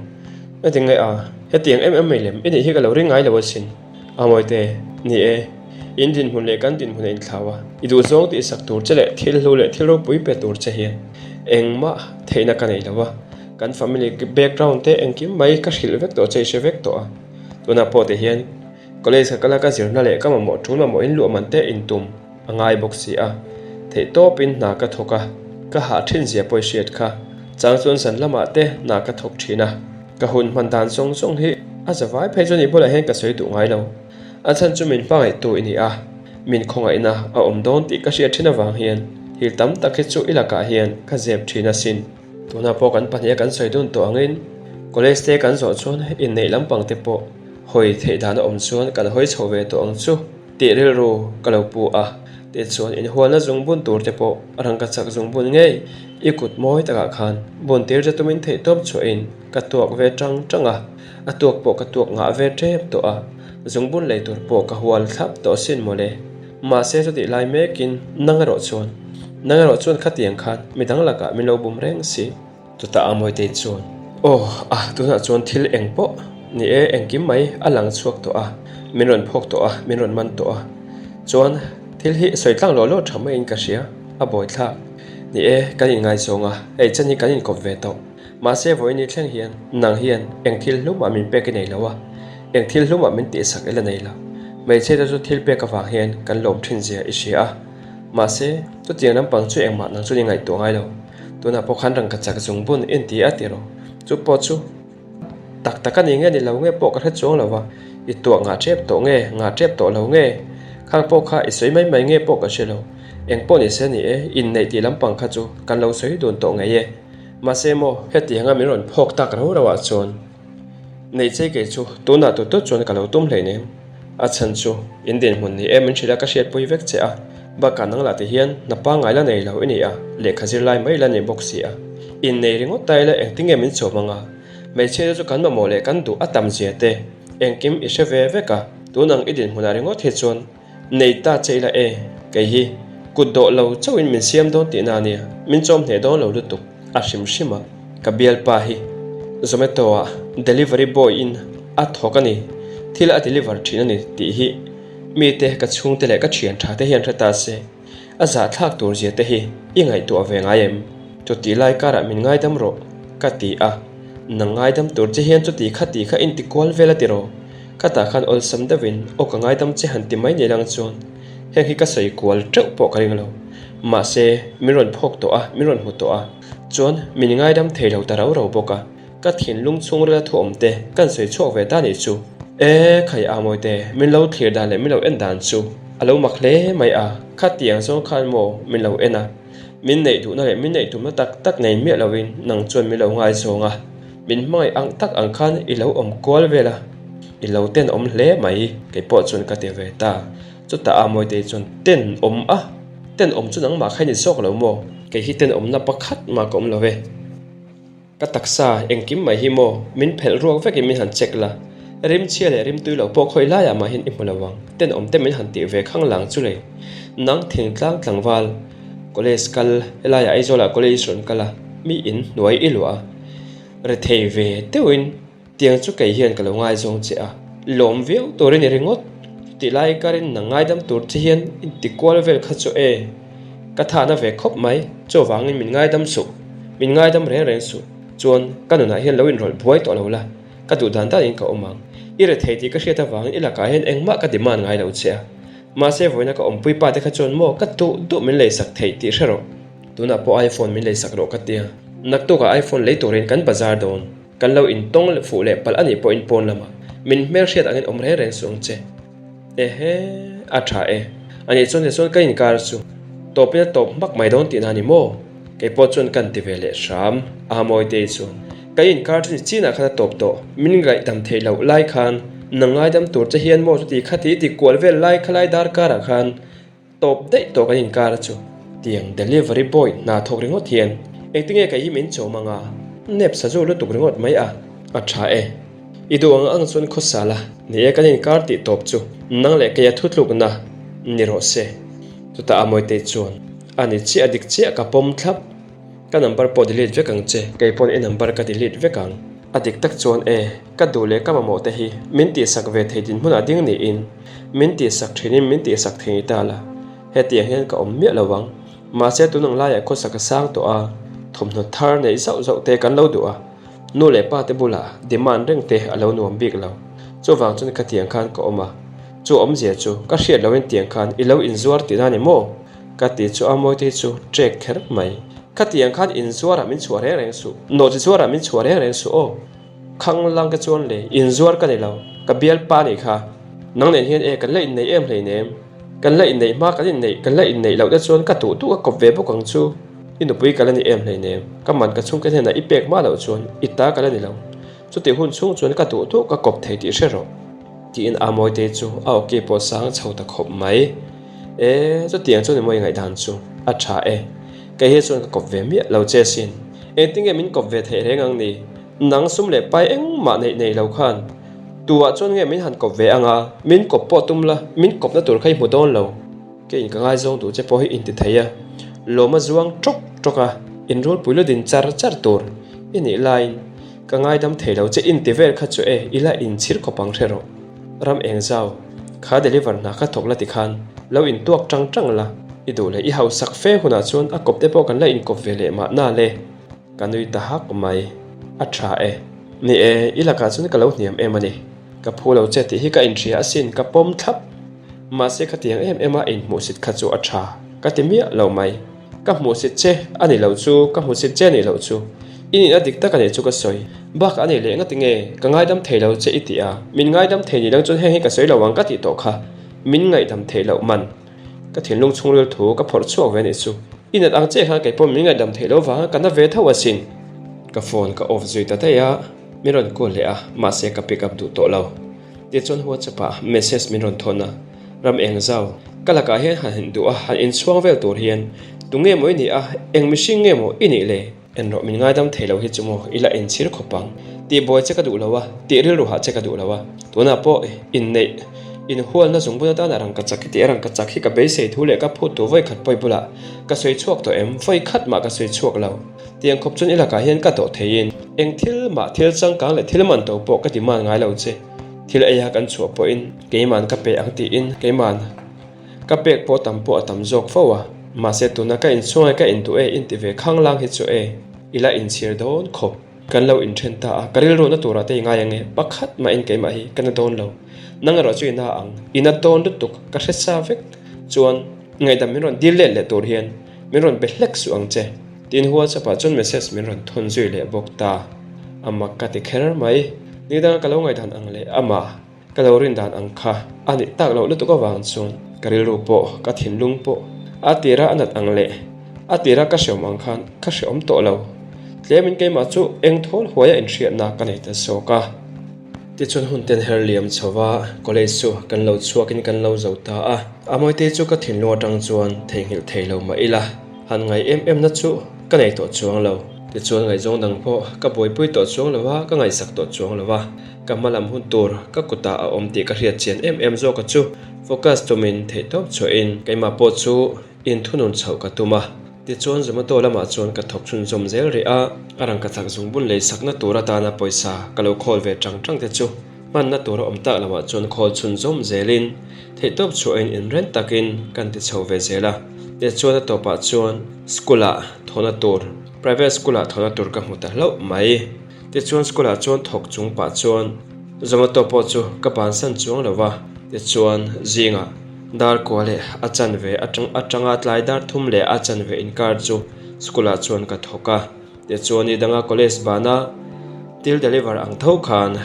S1: Heti nge a, hetiang em em mai lem i nih hi ka lo ring ngai lo asin. A Mawite, ni e, in dinhmun leh kan dinhmun a inthlau a, i duhzawng tihsak tur che leh thil hlu leh thil ropui pe tur che hian engmah theihna ka nei lo a, kan family background te engkim mai ka hrilh vek tawh che i hre vek tawh a, tunah pawh ti hian college ka kal a ka zirna leh ka mamawh tul mamawh in luah man te intum a ngai bawk si a, theihtawpin hna ka thawk a, ka hah thin zia pawh i hriat kha, chang chuan zan lamah te hna ka thawk thin a, ka hun hman dan zawng zawng hi a zavai phei chuan i bulah hian ka sawi duh ngai lo. A chhan chu min hmangaihtu i ni a, min khawngaihna a awm dawn tih ka hriat thin avang hian thil tam tak hi chu i lakah hian ka zep thin asin. Tunah pawh kan pahniha kan sawi dun tawh angin college te kan zawh chuan inneih lampang te pawh hawi theih dan a awm chuan kan hawi chho ve tawh ang chu tih rilru ka lo pu a, tichuan inhualna zungbun tur te pawh rangkachak zungbun ngei. I kut mawi takah khan buntir che tumin theihtawp chhuahin ka tuak ve tang tang a, a tuak pawh ka tuak ngah ve tep tawh a, zungbun lei tur pawh ka hual thlap tawh asin mawle. Mahse chutih lai mekin nang erawh chuan, nang erawh chuan khatiang khan midang lakah min lo bum reng si. Chutah a Mawitei chuan, Aw, a, tunah chuan thil eng pawh ni e, engkim mai a lang chhuak tawh a, min rawn phawk tawh a, min rawn man tawh a. Chuan, thil hi sawi tlang lawh lawh tha maiin ka hria, a buaithlak. Ni e, kan inngaizawng a, hei chen hi kan inkawp ve tawh. Mahse, vawiin thleng hian nang hian eng thil hlumah min pek i nei lo a, eng thil hlumah min tihsak i la nei lo. Hmeichhia te chu thil pek avang hian kan lawm thin zia i hria a. Mahse, chutiang lampang chu engmah nang chuan i ngaihtuah ngai lo. Tunah pawh khan rangka chak zung bun i inti a tiraw? Chu pawh chu tak tak a ni nge ni lo nge pawh ka hre chuang lo va, i tuah ngah tep tawh nge, ngah tep tawh lo nge? Khang pawh kha i sawi mai mai nge pawh ka hre lo. Eng pawh ni se ni e, inneih tih lampang kha chu kan lo sawi dun tawh ngei e. Mahse maw, hetianga min rawn phawk tak rau rauh ah chuan neih chei kei chu tunah tut tut chuan ka lo tum hleinem. A chhan chu in dinhmun ni em min hrilh a ka hriatpui vek che a, bakah nang lah ti hian hna pangngai la nei lo i ni a, lehkha zir lai mai la ni bawk si a. Innei ringawt ta ila engtin nge min chawm anga? Hmeichhia te chu kan mamawh leh kan duh a tam zia te engkim i hre ve vek a, tun ang i dinhmunah ringawt hi chuan nei ta che ila e, kei hi kut dawh lo chauhin min siam dawn tihna a nia, min chawm hneh dawn lo lutuk a hrim hrim a, ka bialpa hi Zomato ah delivery boy in a thawk a ni, thil a deliver thin a ni tih hi mite ka chhungte leh ka thian tha te hian hre ta se, a zahthlak tur zia te hi i ngaihtuah ve ngai em? Chutih lai karah min ngaidam rawh ka ti a, nang ngaidam tur che hian chuti kha ti kha inti kual vel a ti rawh. Khatah khan awlsam deuhin aw ka ngaidam che han ti mai ni lang chuan heng hi ka sawi kual teuh pawh ka ring lo. Mahse, min rawn phawk tawh a, min rawn hmu tawh a, chuan min ngaidam thei lo ta rau rau bawk a. Ka thinlung chhungrila thu awm te kan sawi chhuak ve ta nih chu. E khai a Mawite, min lo thlir dan leh min lo en dan chu a lo mak hle mai a, khatiang zawng khan maw min lo en a, min neih duhna leh min neih tumna tak tak nei miah loin nang chuan min lo ngaizawng a. Min hmangaih ang tak ang khan i lo awm kual vel a, i lo ten awm hle mai, kei pawh chuan ka ti ve ta. Chutah a Mawitei chuan, Ten awm a? Ten awm chu nangmah kha i ni zawk lo maw? Kei hi ten awmna pakhat mah ka awm lo ve. Ka taksa engkim mai hi maw min phelh ruak vekin min han check la, rim chhia leh rim tui lo pawh khawi laiah mah hian i hmu lo ang, ten awm te min han tih ve khang lang chu le. Nang thingtlang tlangval, college kal, helaiah Aizawlah college rawn kal a, mi in hnuai i luah a. Rethei ve deuhin tiang chu kei hian ka lo ngaizawng che a, lawm viau tur i ni ringawt tih lai karin nang ngaidam tur che hian inti kual vel kha chu e, ka thahna ve khawp mai, chuvangin min ngaidam suh, min ngaidam reng reng suh, chuan ka nunah hian lo inrawlh buai tawh lo la, ka duh dan danin ka awm ang, i rethei tih ka hriat avangin i lakah hian engmah ka demand ngai lo che a, mahse vawiina ka awmpui pa te kha chuan maw ka duh duh min leisak theih tih hre rawh. Tunah pawh iPhone min leisak rawh ka tia. Naktukah iPhone lei turin kan bazar dawn. Kan lo intawng fuh leh palh anih pawhin pawn lamah min hmelhriat angin awm reng reng suh ang che. Ehe, a tha e. Anih chuan tichuan ka inkar chu tawpin a tawp hmak mai dawn tihna a ni maw? Kei pawh chuan kan ti ve leh hram. A Mawitei chuan, Ka inkar chu ni chinah khan a tawp tawh. Min ngaihdam theih loh lai khan nang ngaidam tur che hian maw chuti khati i ti kual vel lai khalai darkarah khan Tawp daih tawh kan inkar a chu. Tiang delivery boy hna thawk ringawt hian engtinge kei hi min chawm anga nep sazu lutuk ringawt mai a, a tha e. I duh ang ang chuan khawsa la, ni e kan inkar tih tawp chu nang leh keia thutlukna ni rawh se. Chutah a Mawitei chuan a ni chiah a dik chiah ka pawm thlap. Ka number pawh delete vek ang che. Kei pawn i number ka delete vek ang. A dik tak chuan e, ka duh leh ka mamawh te hi min tihsak ve thei dinhmunah ding niin min tihsak thinin min tihsak thei ni ta la, hetiang hian ka awm miah lo ang. Mahse tun ang laiah khawsak a sang tawh a, thawmhnaw thar neih zauh zauh te kan lo duh a, nu leh pa te bulah demand reng te a lo nuam bik lo. Chuvang chuan khatiang khan ka awm a, chu awmzia chu ka hriat loin tiang khan i lo inzuar tihna ni maw? Ka ti chu a Mawite hi chu trek kher mai. Khatiang khan inzuarah min chhuah reng reng suh, nawhchi zuarah min chhuah reng reng suh aw. Khanglang ka chuan le, inzuar ka ni lo, ka bialpa nih kha. Nang nen hian e, kan la inneih em hleinem. Kan la inneih hma kan inneih, kan la inneih loh te chuan ka duh duh ka kawp ve bawk ang chu. I nupui ka la ni em hleinem, ka man ka chhungte hnenah i pek hma loh chuan i ta ka la ni lo. Chutih hun chhung chuan ka duh duh ka kawp thei tih hre rawh. Tiin a Mawite chu a awki pawh sang chho ta khawp mai. E, chutiang chu ni maw i ngaihdan chu? A tha e. Kei hi chuan ka kawp ve miah lo che sin. Engtinge min kawp ve theih reng ang ni? Nang sum leh pai engmah neih nei lo khan tuah chuan nge min han kawp ve ang a? Min kawp pawh tum la, min kawpna tur kha i hmu dawn lo. Keiin ka ngaizawng duh che pawh hi inti thei a, lawm a zuang tawk tawk a, inrulpui lu din char char tur i nih laiin ka ngaidam thei lo che inti vel kha chu e ila inchhir khawp ang hre rawh. Ram eng zau, kha deliver hna kha thawk la tikhan lo intuak tang tang la, i duh leh i hausak fe hunah chuan a kawp te pawh kan la inkawp ve leh mahna le. Ka nui ta hak mai. A tha e. Ni e, i lakah chuan ka lo hniam em a ni. Ka phu lo che tih hi ka inhria asin, ka pawm thlap. Mahse khatiang em em a inhmuhsit kha chu a tha ka ti miah lo mai. Ka hmuhsit che a ni loh chu, ka hmuhsit che a nih loh chu. I nihna dik tak a nih chu ka sawi. Bak a nih leh ngati nge ka ngaidam thei lo che i ti a, min ngaidam thei ni lang chuan heng hi ka sawi lo ang ka tih tawh kha min ngaihdam theih loh man. Ka thinlung chhungril thu ka phawrh chhuak ve a nih chu. I nat ang che khan kei pawh min ngaihdam theih loh vanga ka na ve tho asin. Ka phone ka off zui ta daih a, min rawn call leh a, mahse ka pick up duh tawh lo. Tichuan WhatsApp ah message min rawn thawn a, Ram eng zau, ka lakah hian han in duh a, han inchhuang vel tur hian tunge maw i nih a, eng mihring nge maw i nih le? En rawh, min ngaidam thei lo hi chu maw i la inchhir khawp ang. Tih buai che ka duh lo a, tih rilru hah che ka duh lo a, tunah pawh inneih, inhualna zungbun atana rangka chak hi tih a rangka chak hi ka beisei thu leh ka phut tu vawikhat pawi bulah ka sawi chhuak tawh em? Vawikhat mah ka sawi chhuak lo. Tiang khawp chuan i lakah hian ka dawh theiin eng thil mah thil changkang leh thil man to pawh ka ti man ngai lo che. Thil eia kan chhuah pawhin keiman ka pe ang tiin keiman ka pek pawh tam pawh a tam zawk fo a. Mahse tuna ka inchhung e ka induh e inti ve khanglang hi chu e i la inchhir dawn khawp. Kan lo inthen ta a, ka rilru na turah te i ngai ang e, pakhat mahin keimah hi ka na dawn lo. Nang erawh chu i na ang, i na dawn lutuk ka hre sa vek chuan ngaihdam min rawn dil let leh tur hian Min rawn be hlek suh ang che. Tiin WhatsApp ah chuan message min rawn thawn zui leh bawk ta. A mak ka ti kher mai. Ni danga ka lo ngaihdan ang leh amah ka lo rin dan ang kha a nih tak loh lutuk avang chuan ka rilru pawh ka thinlung pawh a tira a nat ang leh a tira ka hreawm ang khan ka hreawm tawh lo. Tlemin keimah chu eng thawl huaia inhriatna ka nei ta zawk a. Tichuan hun ten her liam chho va, college chu kan lo chhuakin kan lo zo ta a. Amawite chu ka thinlung atang chuan theihnghilh thei lo mah ila, han ngaih em em na chu ka nei tawh chuang lo. Tichuan ngaihzawng dang pawh ka buaipui tawh chuang lo a, ka ngaihsak tawh chuang lo a. Ka hma lam hun tur ka kutah a awm tih ka hriat chian em em zawk a chu focus tumin theihtawp chhuahin keimah pawh chu Inthunun chhoh ka tum a, tichuan Zomato lamah chuan ka thawk chhunzawm zel rih a, a rangkachak zungbun lei sakna tur atana pawisa ka lo khawl ve tang tang te chu hmanna tur a awm tak lamah chuan khawl chhunzawm zelin theihtawp chhuahin inren takin kan ti chho ve zel a, tichuan a tawpah chuan school-ah thawhna tur, private school-ah thawhna tur ka hmu ta hlauh mai. Tichuan school-ah chuan thawk chung pah chuan Zomato pawh chu ka bansan chuang lo va, tichuan zingah Dar kua leh a chanve atang atanga tlai dar thum leh a chanve inkar chu school ah chuan ka thawk a, tichuan ni danga college bana til deliver ang tho khan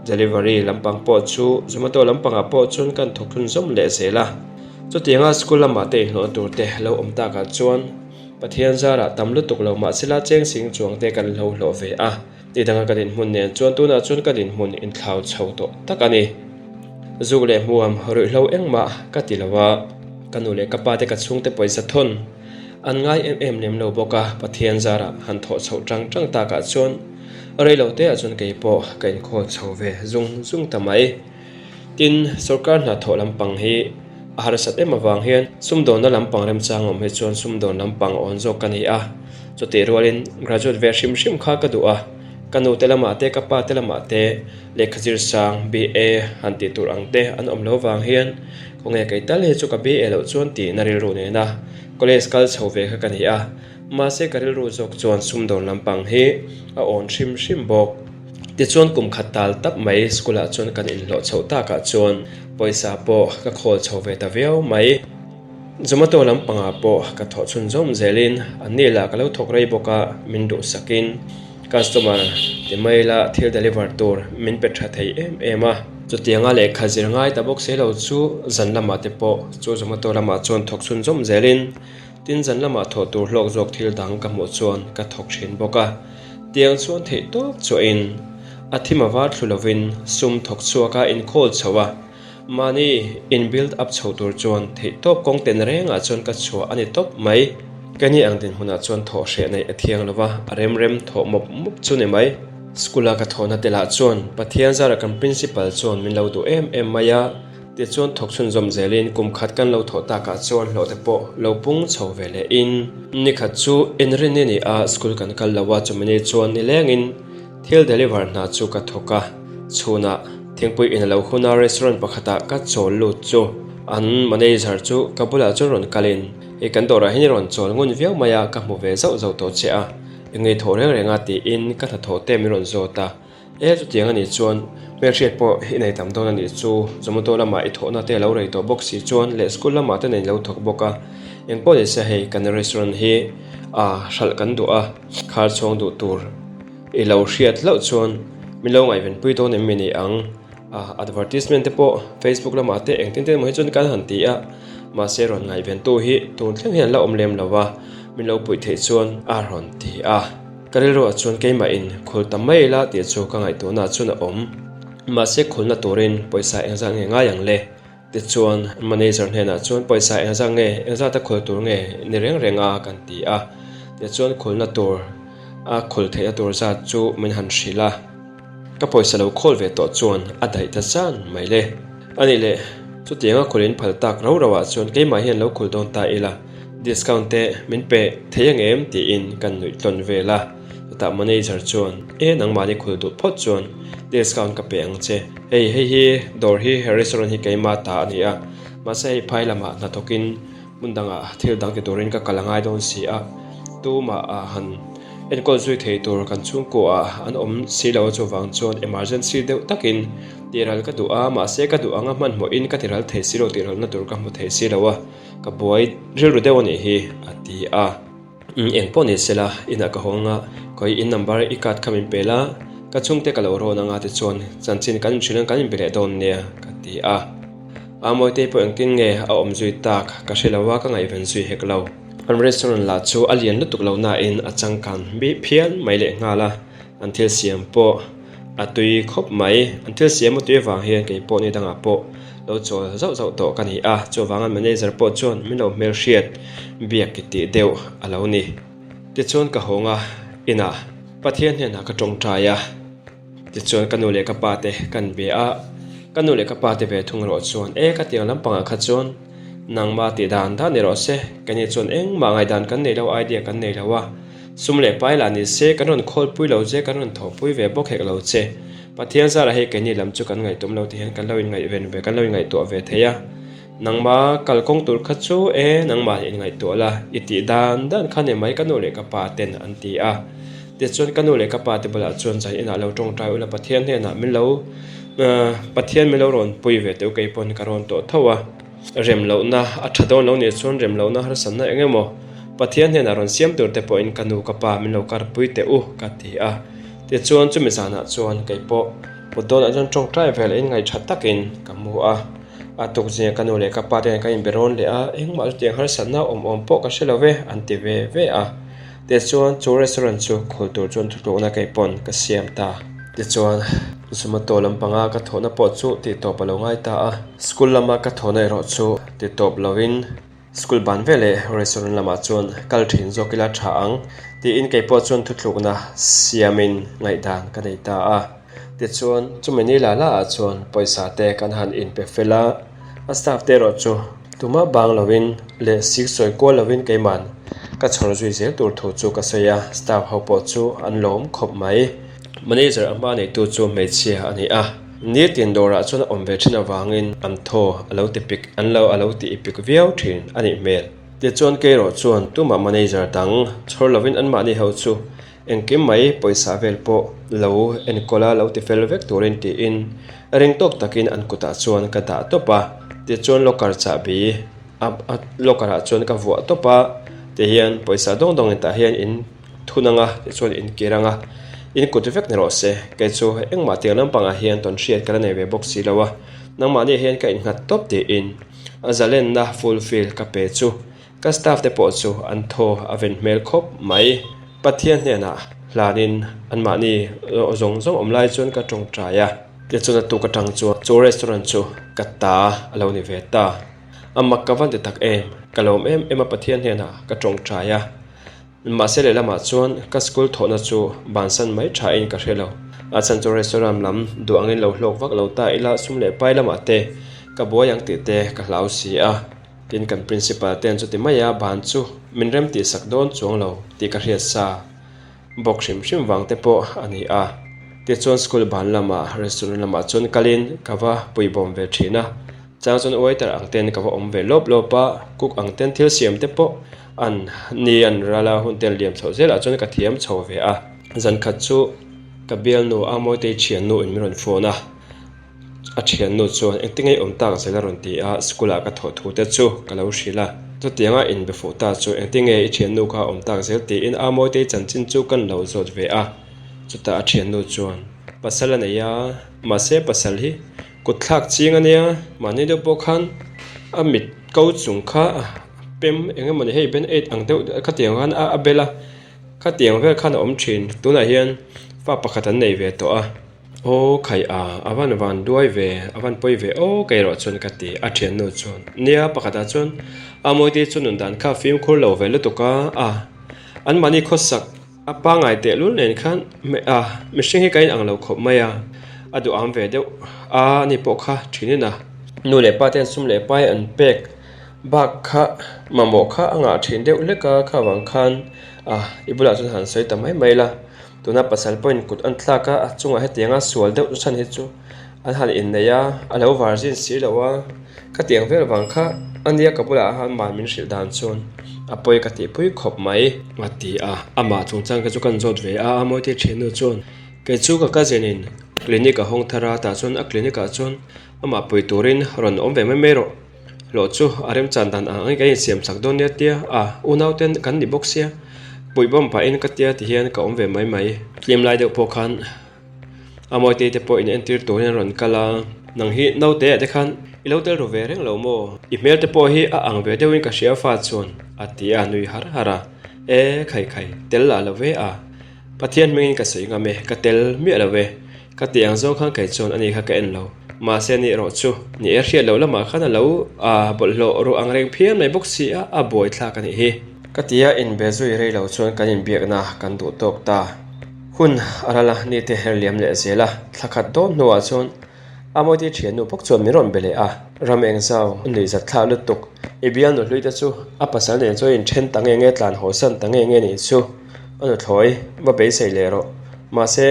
S1: delivery lampang pawh chu Zomato lampangah pawh chuan kan thawk thlun zawm leh zel a. Chutianga school lamah te inhlawhna tur te lo awm takah chuan Pathian zarah tam lutuk lo mahsela cheng sing chuang te kan hlo hlawh ve a. Ni danga ka dinhmun nen chuan tunah chuan ka dinhmun inthlau chho tawh tak a ni. Zuk leh hmuam ruihhlo engmah ka ti lo a, ka nu leh ka pa te ka chhungte pawisa thawn an ngai em em lem lo bawk a, Pathian zarah han thawh chhoh tang tang takah chuan rei lo teah chuan kei pawh ka inkhawl chho ve zung zung ta mai. Tin, sorkar hnathawh lampang hi a harsat em avang hian sumdawnna lampang remchang awm hi chuan sumdawn lampang awn zawk ka ni a, chutih rualin graduate ve hrim hrim kha ka duh a, ka nute lamah te ka pa te lamah te lehkha zir sang BA han tih tur ang te an awm lo vang hian khawnge kei tal hi chu ka BA loh chuan tihna rilru nena college kal chho ve kha ka ni a, mahse ka rilru zawk chuan sumdawn lampang hi a awn hrim hrim bawk. Tichuan kum khat tal tap mai school ah chuan kan inhlawh chhoh takah chuan pawisa pawh ka khawl chho ve ta viau mai. Zomato lampangah pawh ka thawh chhun zawm zelin an ni lah ka lo thawk rei bawk a, min duhsakin customer ti mai la thil deliver tur min pe tha thei em em a. Chutianga lehkha zir ngai ta bawk si lo chu zan lamah te pawh chu Zomato lamah chuan thawk chhun zawm zelin tin zan lamah thawh tur hlawk zawk thil dang ka hmuh chuan ka thawk thin bawk a. Tiang chuan theih tawp chuahin a thim a var thlu lovin sum thawk chhuak a inkhawl chho a, mahni in build up chho tur chuan theih tawp kawng ten rengah chuan ka chhuah a ni tawp mai. Keini ang dinhmunah chuan thawh hreh neih a thiang lo va, a rem rem thawh mawp mawp chu ni mai. School-a ka thawhna te lah chuan Pathian zara kan principal chuan min lo duh em em mai a, tichuan thawk chhunzawm zelin kum khat kan lo thawh takah chuan hlawh te pawh lo pung chho ve leh in. Nikhat chu inrinni ni a school kan kal lo a, chumi ni chuan nilengin thil deliver hna chu ka thawk a, chhunah thingpui in a lo hun a restaurant pakhatah ka chawl lut chu an manager chu ka bulah chuan rawn kalin Hei kan dawrah hian i rawn chawl ngun viau mai a, ka hmu ve zauh zauh tawh che a, eng ngei thawh reng reng a tiin ka hnathawh te min rawn zawt a. E chutiang a nih chuan hmelhriat pawh i nei tam dawn a nih chu, Zomato lamah i thawhna te a lo rei tawh bawk si chuan leh school lamah te nen i lo thawk bawk a, eng pawh ni se hei kan restaurant hi a hralh kan duh a, khar chhawng duh tur i lo hriat hlauh chuan min lo ngaihvenpui dawn em mi ni ang? A advertisement te pawh Facebook lamah te engtin te emaw hi chuan kan han ti a, mahse rawn ngaihventu hi tun thleng hian la awm lem lo va, min lo puih theih chuan a rawn ti a. Ka rilruah chuan keimahin khul ta mai ila tih chu ka ngaihtuahnaah chuan a awm. Mahse khulna turin pawisa engzat nge ngai ang le? Tichuan manager hnenah chuan pawisa engzat nge engzata khul tur nge ni reng reng a kan ti a, tichuan khulna tur a khul theihna tur zat chu min han hrilh a. Ka pawisa lo khawl ve tawh chuan a daih ta zan mai le. A nih leh, chutianga khul in phal tak rau rauah chuan keimah hian lo khul dawn ta ila, discount te min pe thei ang em tiin kan nuih tlawn vel a. Chutah manager chuan, E nangmahni khul duh phawt chuan discount ka pe ang che. Hei hei hi dawr hi he restaurant hi keimah ta a ni a, mahse hei phai lamah hnathawkin hmun dangah thil dang ti turin ka kal a ngai dawn si a, tumah ah han enkawl zui thei tur kan chhungkuaah an awm si lo a chuvang chuan emergency deuh takin tihral ka duh a mahse ka duh anga hmanhmawhin ka tiral thei si lo tihralna tur ka hmu thei si lo a ka buai rilru deuh a nih hi a ti a. Eng pawh ni sela inah ka hawng a khawi in number i card kha min pe la ka chhungte ka lo rawn anga tichuan chanchin kan inhrilh ang kan inbe leh dawn nia ka ti a. A Mawitei pawh engtin nge a awm zui tak ka hre lo a ka ngaihven zui hek lo. An restaurant lah chu a lian lutuk lo nain a changkan bih phian mai leh nghal a, an thil siam pawh a tui khawp mai. An thil siam a tui avang hian kei pawh ni dangah pawh lo chawl zauh zauh tawh ka ni a, chuvang an manager pawh chuan min lo hmelhriat biak ki tih deuh a lo ni. Tichuan ka hawng a, inah Pathian hnenah ka tawngtai a. Tichuan ka nu leh ka pa te kan be a, ka nu leh ka pa te ve thung erawh chuan e ka tiang lampangah kha chuan nangmah tih dan dan erawh se, keini chuan engmah ngaihdan kan nei lo, idea kan nei lo a, sum leh pai lah ni se kan rawn khawlpui lo che, kan rawn thawhpui ve bawk hek lo che, Pathian zarah hei keini lam chu kan ngaihtum lo tih hian kan lo inngaihven ve, kan lo inngaihtuah ve thei a, nangmah kalkawng tur kha chu e nangmah inngaihtuah la i tih dan dan kha ni mai ka nu leh ka pa ten an ti a. Tichuan ka nu leh ka pa te bulah chuan zan inah lo tawngtai ula Pathian hnenah min lo Pathian min lo rawn pui ve teuh kei pawn ka rawn tawh tho a, rem lohna a tha dawn lo nih chuan rem lohna harsatna eng emaw Pathian hnenah rawn siam tur te pawhin ka nu ka pa min lo karpui teh u ka ti a. Tichuan chumi zanah chuan kei pawh mut dawnah chuan tawngtai ve leh in ngaihṭha takin ka mu a, a tukzingah ka nu leh ka pa te nen kan inbe rawn leh a, engmah chutiang harsatna awm awm pawh ka hre lo ve an ti ve ve a. Tichuan chu restaurant chu khul tur chuan thutlukna kei pawn ka siam ta. Tichuan Zomato lampanga ka thawhna pawh chu tihtawp a lo ngai ta a. School lama ka thawhna erawh chu titawp lovin school ban veleh restaurant lamah chuan kal thin zawk ila tha ang tiin kei pawh chuan thutlukna siamin ngaihdan ka nei ta a. Tichuan chumi ni la la ah chuan pawisa te kan han inpe fel a. A staff te erawh chu tumah bang lovin leh sik sawi kual lovin keiman ka chhawr zui zel tur thu chu ka sawi a, staff ho pawh chu an lawm khawp mai. Manager a hma neitu chu hmeichhia a ni a, nitin dawrah chuan a awm ve thin avangin an thaw a lo ti pik an lo a lo ti ipik viau thin a nih hmel. Tichuan keirawh chuan tumah manager dang chhawr lovin anmahni ho chu Engkim mai pawisa vel pawh lo enkawl a lo ti fel vek turin tiin ring tawk takin an kutah chuan ka dah tawp a, tichuan locker chahbi a locker ah chuan ka vuah tawp a, tihian pawisa dawng dawng in tah hian in thun ang a tichuan in kir ang a, in kut vek ni rawh se, kei chu engmah tiang lampangah hian tawn hriat ka la nei ve bawk si lo a, nangmahni hian ka innghat tawp tiin a zalenna fulfill ka pe chu. Ka staff te pawh chu an thaw a ven hmel khawp mai. Pathian hnenah hlanin anmahni zawng zawng awm lai chuan ka tawngtai a. Tichuan a tuk atang chuan chu restaurant chu ka ta a lo ni ve ta. A mak ka van ti tak em. Ka lawm em em a Pathian hnenah ka tawngtai a. Mahse lehlamah chuan ka school thawhna chu bansan mai thain ka hre lo. A chhan chu restaurant lam duh angin lo hlawk vak lo ta ila sum leh pai lamah te ka buai ang tih te ka hlau si a. Tin kan principal ten chuti maia ban chu min rem tih sak dawn chuang lo tih ka hriat sa. Bawk hrim hrim vang te pawh a ni a. Tichuan school ban lamah restaurant lamah chuan kalin ka va puibawm ve thin a. Chang chuan waiter ang ten ka va awm ve lawp lawp a, cook ang ten thil siam te pawh an ni an ral a, hun ten liam chhoh zelah chuan ka thiam chho ve a. Zan khat chu ka bialnu a Mawitei thiannu in min rawn phone a. A thiannu chuan engtin nge awm tak zel a rawn ti a, school ah ka thawh thu te chu ka lo hrilh a. Chutianga inbe fuh ta chu engtin nge i thiannu kha awm tak zel tiin a Mawitei chanchin chu kan lo zawt ve a. Chutah a thiannu chuan pasal a nei a, mahse pasal hi kut thlak ching a nia, mahni deuh pawh khan a mit ko chung kha pem eng emawni hei ben aid ang deuh khatiang khan a bel a, khatiang vel khan a awm thin. Tunah hian fa pakhat an nei ve tawh a. Aw khai a, a van van duai ve, a van pawi ve aw kei erawh chuan ka ti, a thiannu chuan. Nia, pakhatah chuan a Mawite chu nun dan kha fimkhur lo ve lutuk a, a anmahni khawsak a pangngai tehlul nen khan a mihring hi ka inang lo khawp mai a, a duham ve deuh a ani pawh kha thinin a. Nu leh pa ten sum leh pai an pek bak kha mamawh kha a ngah thin deuh hlek a, kha vang khan a i bulah chuan han sawi ta mai mai la. Tuna pasal pawhin kut an thlak a, a chungah hetianga sual deuh chhan hi chu an han innei a, a lo virgin si lo a, khatiang vel vang kha a nia ka bulah khan man min hrilh dan chuan a pawi ka tihpui khawp mai. A ti a, amah chungchang kha chu kan zawt ve a, a Mawite thiannu chuan kei chu ka cousin in clinic a hawng thar a, tah chuan a clinic ah chuan amah pui turin rawn awm ve mai mai rawh, Hlawh chu a remchan dan ang angin kan insiam chak dawn nia tia a, unau ten kan ni bawk sia, puihbawm pahin ka tia ti hian ka awm ve mai mai. Tlem lai deuh pawh khan a Mawitei te pawh in entir turin an rawn kal a, nang hi naute ah te khan i lo tel ru ve reng lo maw? I hmel te pawh hi a ang ve deuhin ka hria fa chuan a ti a, nui har har a, e khai khai, tel lah lo ve a. Pathian hmingin ka sawi ngam e, ka tel miah lo e. Ka tih ang zawng khan kei chuan ani kha ka en lo. Mahse ani erawh chu ni e hriat loh lamah khan a lo a bawlhhlawh ruh ang reng phian mai bawk si a, a buai thlak a nih hi. Ka tia inbe zui rei lo chuan kan inbiakna kan duh tawk ta. Hun a ral a, nite her liam leh zel a, thla khat dawn hnuah chuan A Mawite thiannu bawk chuan min rawn be leh a, ram eng zau nuih zat thlak lutuk. I bialnu hlui te chu a pasal nen chuan in then ta nge nge tlan haw san ta nge nge nih chu a nuthlawi va beisei leh rawh. Mahse,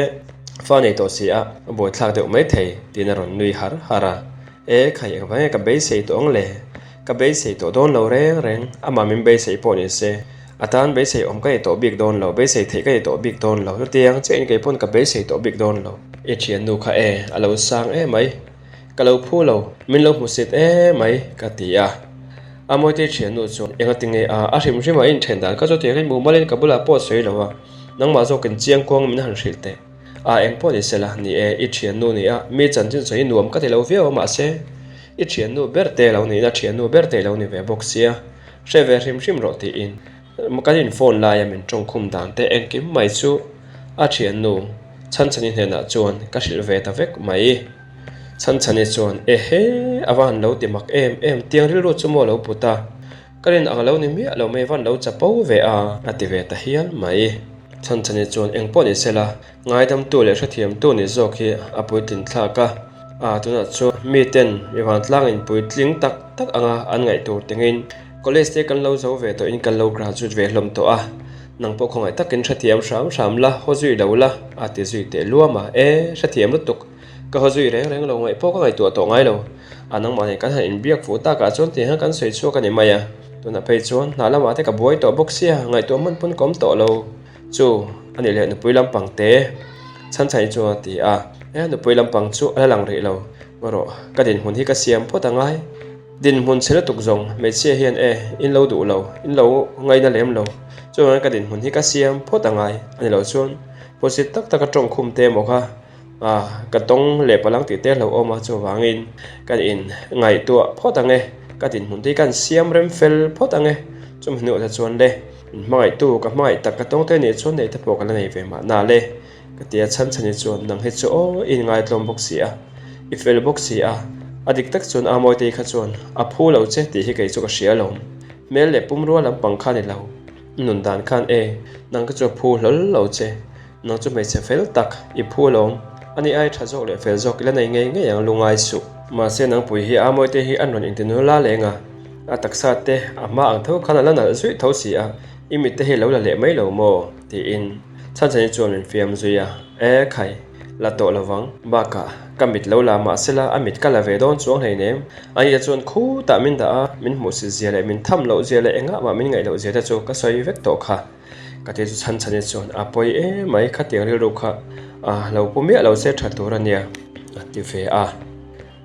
S1: fa nei tawh si a, a buaithlak deuh mai thei tiin a rawn nui har har a. E, khai engvang nge ka beisei tawh ang le? Ka beisei tawh dawn lo reng reng, amah min beisei pawh ni se. A tan beisei awm ka ni tawh bik dawn lo, beisei theih ka ni tawh bik dawn lo. Chutiang chiahin kei pawn ka beisei tawh bik dawn lo. I thiannu kha e, a lo sang e mai. Ka lo phu lo, min lo hmusit e mai, ka ti a. A Mawitei thiannu chuan enga ti nge a, a hrim hrim a inthen dan kha chutiangin mumalin ka bulah pawh sawi lo a, nangmah zawkin chiang kuang min han hrilh teh. A eng pawh ni sela, ni e, i thiannu ni a, mi chanchin sawi nuam ka ti lo viau a mahse, i thiannu ber te lo niin a thiannu ber te lo ni ve bawk sia. Hre ve hrim hrim rawh tiin kan in phone laia min tawngkhum dan te engkim mai chu a thiannu Chhanchhani hnenah chuan ka hrilh ve ta vek mai. Chhanchhani chuan ehe a va han lo ti mak em em tiang rilru chu maw lo put a, ka rin ang lo ni miah lo mai van lo chapo ve a a ti ve ta hial mai. Chhanchhani chuan engpawh ni sela Ngaidamtu leh hrethiamtu ni zawk hi a puitlin thlak a, a tunah chuan miten mi vantlangin puitling tak tak anga an ngaih tur tengin college te kan lo zo ve tawhin kan lo graduate ve hlawm tawh a, nang pawh khawngaih takin hrethiam hram hram la, haw zui lo la a ti zui teh luam a, e hrethiam lutuk, ka haw zui reng reng lo ngaih pawh ka ngaihtuah tawh ngai lo, a nangmah nen kan han inbiak fuh takah chuan tiang hian kan sawi chhuak a ni mai a, tunah phei chuan hna lamah te ka buai tawh bawk sia, ngaihtuah hman pawn ka awm tawh lo. Chu, a nih leh nupui lampang te chhan chhan hi chuan a ti a. E, nupui lampang chu a la lang rih lo. Erawh, ka dinhmun hi ka siam phawt a ngai. Dinhmun chhe lutuk zawng hmeichhia hian e, in lo duh lo, in lo ngaina lem lo. Chuvangin ka dinhmun hi ka siam phawt a ngai. A ni loh chuan, pawsit tak taka tawngkhum te emaw kha a, ka tawng leh palang tih te hlauh awm a, chuvangin kan in ngaihtuah phawt ang e, ka dinhmun te hi kan siam rem fel phawt ang e. Chumi hnuah te chuan le, min hmangaihtu ka hmangaih tak ka tawng te nih chuan neih te pawh ka la nei ve mahna le, ka ti a, chhan chhan hi chuan nang hi chu aw i inngaitlawm bawk si a, i fel bawk si a, a dik tak chuan a Mawitei kha chuan a phu lo che tih hi kei chu ka hria alawm. Hmel leh pumrua lampang kha ni lo. Nun dan khan e, nang ka chu a phu hlawl lo che. Nang chu hmeichhe fel tak, i phu alawm. Ani ai tha zawk leh fel zawk i la nei ngei ngei ang lungai suh. Mahse nangpui hi a mawite hi an rawn inti nula leng a, a taksa te a hma ang tho khan a la nalh zuih tho si a, i mit te hi lo la leh mai lo maw? tiin Chhanchhani chuan min fiam zui a, E khai, la tawh lo vang. Bakah, ka mit lo la mahsela a mit ka la ve dawn chuang hleinem. Ani te chuan khutah min dah a, min hmuhsit zia leh min tham loh zia leh engah mah min ngaih loh zia te chu ka sawi vek tawh kha. Ka ti chu Chhanchhani chuan a pawi emai khatiang rilru kha a lo pu miah lo se tha tur a nia a ti ve a.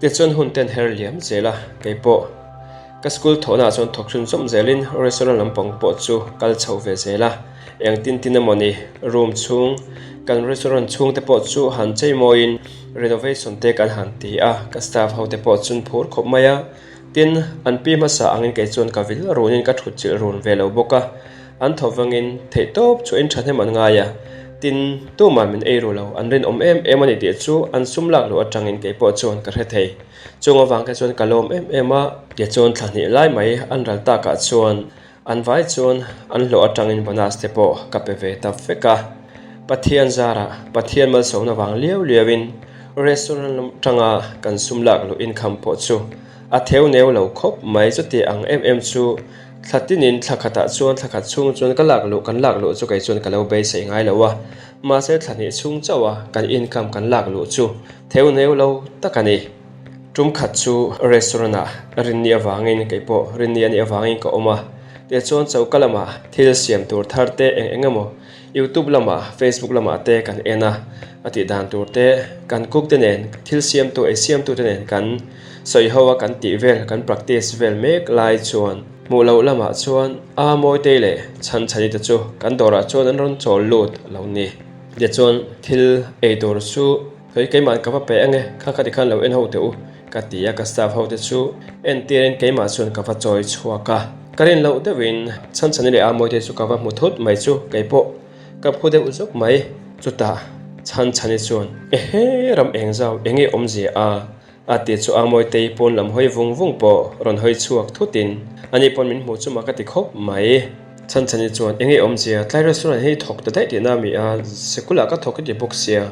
S1: Tichuan hun ten her liam zel a, kei pawh ka school thawhnaah chuan thawk hrim zawm zelin restaurant lampang pawh chu kal chho ve zel a, engtin tin emaw ni room chhung kan restaurant chhung te pawh chu han chei mawiin renovation te kan han ti a, ka staff ho te pawh chun phur khawp mai a, tin an pi hmasa angin kei chuan ka vil runin ka thut chilh run ve lo bawk a. An tho vangin theihtawp chu in thahnem an ngai a, tin, tumah min ei ru lo, an rinawm em em a ni tih chu an sum lak loh atangin kei pawh chuan ka hre thei. Chung avang te chuan ka lawm em em a, tichuan thla hnih lai mai an ral takah chuan an vai chuan an hlawh atangin bonus te pawh ka pe ve ta vek a. Pathian zarah Pathian malsawmna vang liau liauin restaurant lam atanga kan sum lak loh income pawh chu a theu neu lo khawp mai chuti ang em em chu Thla tinin thla khatah chuan thla khat chhung chuan ka lak luh kan lak luh chu kei chuan ka lo beisei ngai lo a, mahse thla hnih chhung chauh a kan income kan lak luh chu theu neu lo tak a ni. Tum khat chu restaurant ah rinni avangin kei pawh rinni a nih avangin ka awm a, tichuan choka lamah thil siam tur thar te eng eng emaw youtube lamah facebook lamah te kan en a, a tih dan tur te kan cook te nen thil siamtu ei siamtu te nen kan Sawi ho a kan tih vel kan practice vel mek lai chuan hmuh loh lamah chuan a Mawitei leh Chhanchhani te chu kan dawrah chuan an rawn chawl lut a lo ni. Tichuan thil ei tur chu sawi keimah ka va pe ange kha kha tikhan lo en ho teh u ka ti a ka staff ho te chu entirin keimah chuan ka va chawi chhuak a. Ka rin loh deuhin Chhanchhani leh a Mawitei chu ka va hmu thut mai chu keipawh ka phu deuh zawk mai. Chutah Chhanchhani chuan ehe ram eng zau enge awmzia a A ti chu a Mawitei pawn lam hawi vung vung pawh rawn hawi chhuak thutin ani pawn min hmuh chuma ka ti khawp mai. Chhanchhani chuan enge awmzia tlai restaurant hi thawk ta daih tihna a mi a, sikulah ka thawk i ti bawk sia.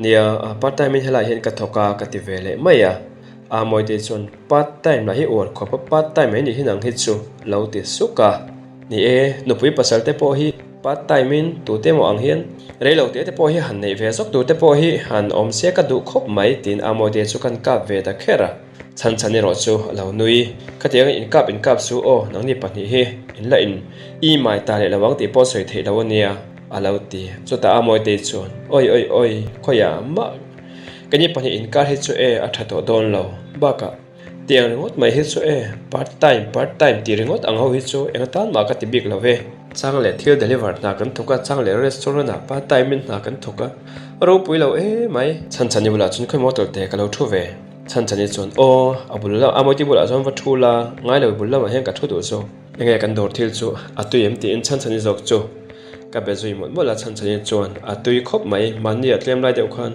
S1: Nia, part time in helai hian ka thawk a ka ti ve leh mai a. A Mawitei chuan part time lah hi uar khawp a, part time mai ni hi nang hi chu lo ti suk a. Ni e, nupui pasal te pawh hi part time in tute emaw ang hian reilo te te pawh hi han neih ve zawk tur te pawh hi han awm se ka duh khawp mai tiin a Mawite chu kan kap ve ta kher a. Chhan chhan erawh chu a lo nui. Khatiang in kap in kap su aw nangni pahnih hi in la in i mai ta leh lo ang tih pawh sawi theih lo a nia a lo ti. Chutah a Mawite chuan awi awi awi khawiah mah keini pahnih inkar hi chu e a tha tawh dawn lo bakah Tiang ringawt mai hi chu e, part time part time tih ringawt ang ho hi chu eng atan mah ka ti bik lo ve. Chang leh thil deliver hna kan thawk a, chang leh restaurant ah part time in hna kan thawk a, ropui lo e mai. Chhanchhani bulah chuan khawi motor te ka lo thu ve. Chhanchhani chuan aw, a bul lam, a mawiti bulah chuan va thu la, ngai lo bul lamah hian ka thu duh zawk. Enge kan dawr thil chu a tui em tiin Chhanchhani zawk chu ka be zui mawlh mawlh a, Chhanchhani chuan a tui khawp mai, mahni a tlem lai deuh khan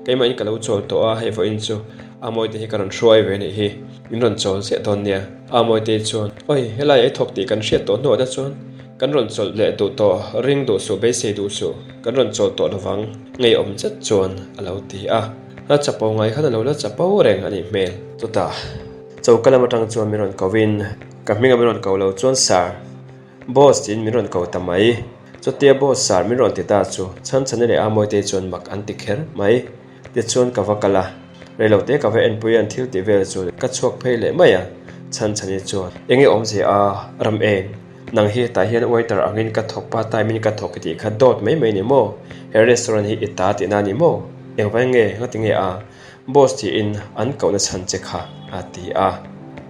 S1: keimah in ka lo chawl tawh a, hei vawiin chu A Mawite hi ka rawn hruai ve nih hi, min rawn chawl ziah dawn nia. A Mawite chuan, Oi, helai ei thawk tih kan hriat tawh hnuah te chuan kan rawn chawlh leh duh tawh, ring duh suh, beisei duh suh, kan rawn chawl tawh lovang, ngeiawm zet chuan a lo ti a. A chapo ngai khan a lo la chapo reng a nih hmel. Chutah, choka lam atang chuan min rawn ko in, ka hminga min rawn ko lo chuan Sir, Boss tiin min rawn ko ta mai. Chutia Boss Sir min rawn ti ta chu Chhanchhani leh A Mawite chuan mak an ti kher mai. Tichuan ka va kal a, reilote ka va enpui an thil tih vel chu ka chhuak phei leh mai a, Chhanchhani chuan, Enge awmzia a, ram eng, nang hi hetah hian waiter angin ka thawk part time in ka thawk i tih kha dawt mai mai ni maw, he restaurant hi i ta tihna a ni maw, engvai nge, ngati nge a, boss tiin an kohna chhan che kha a ti a.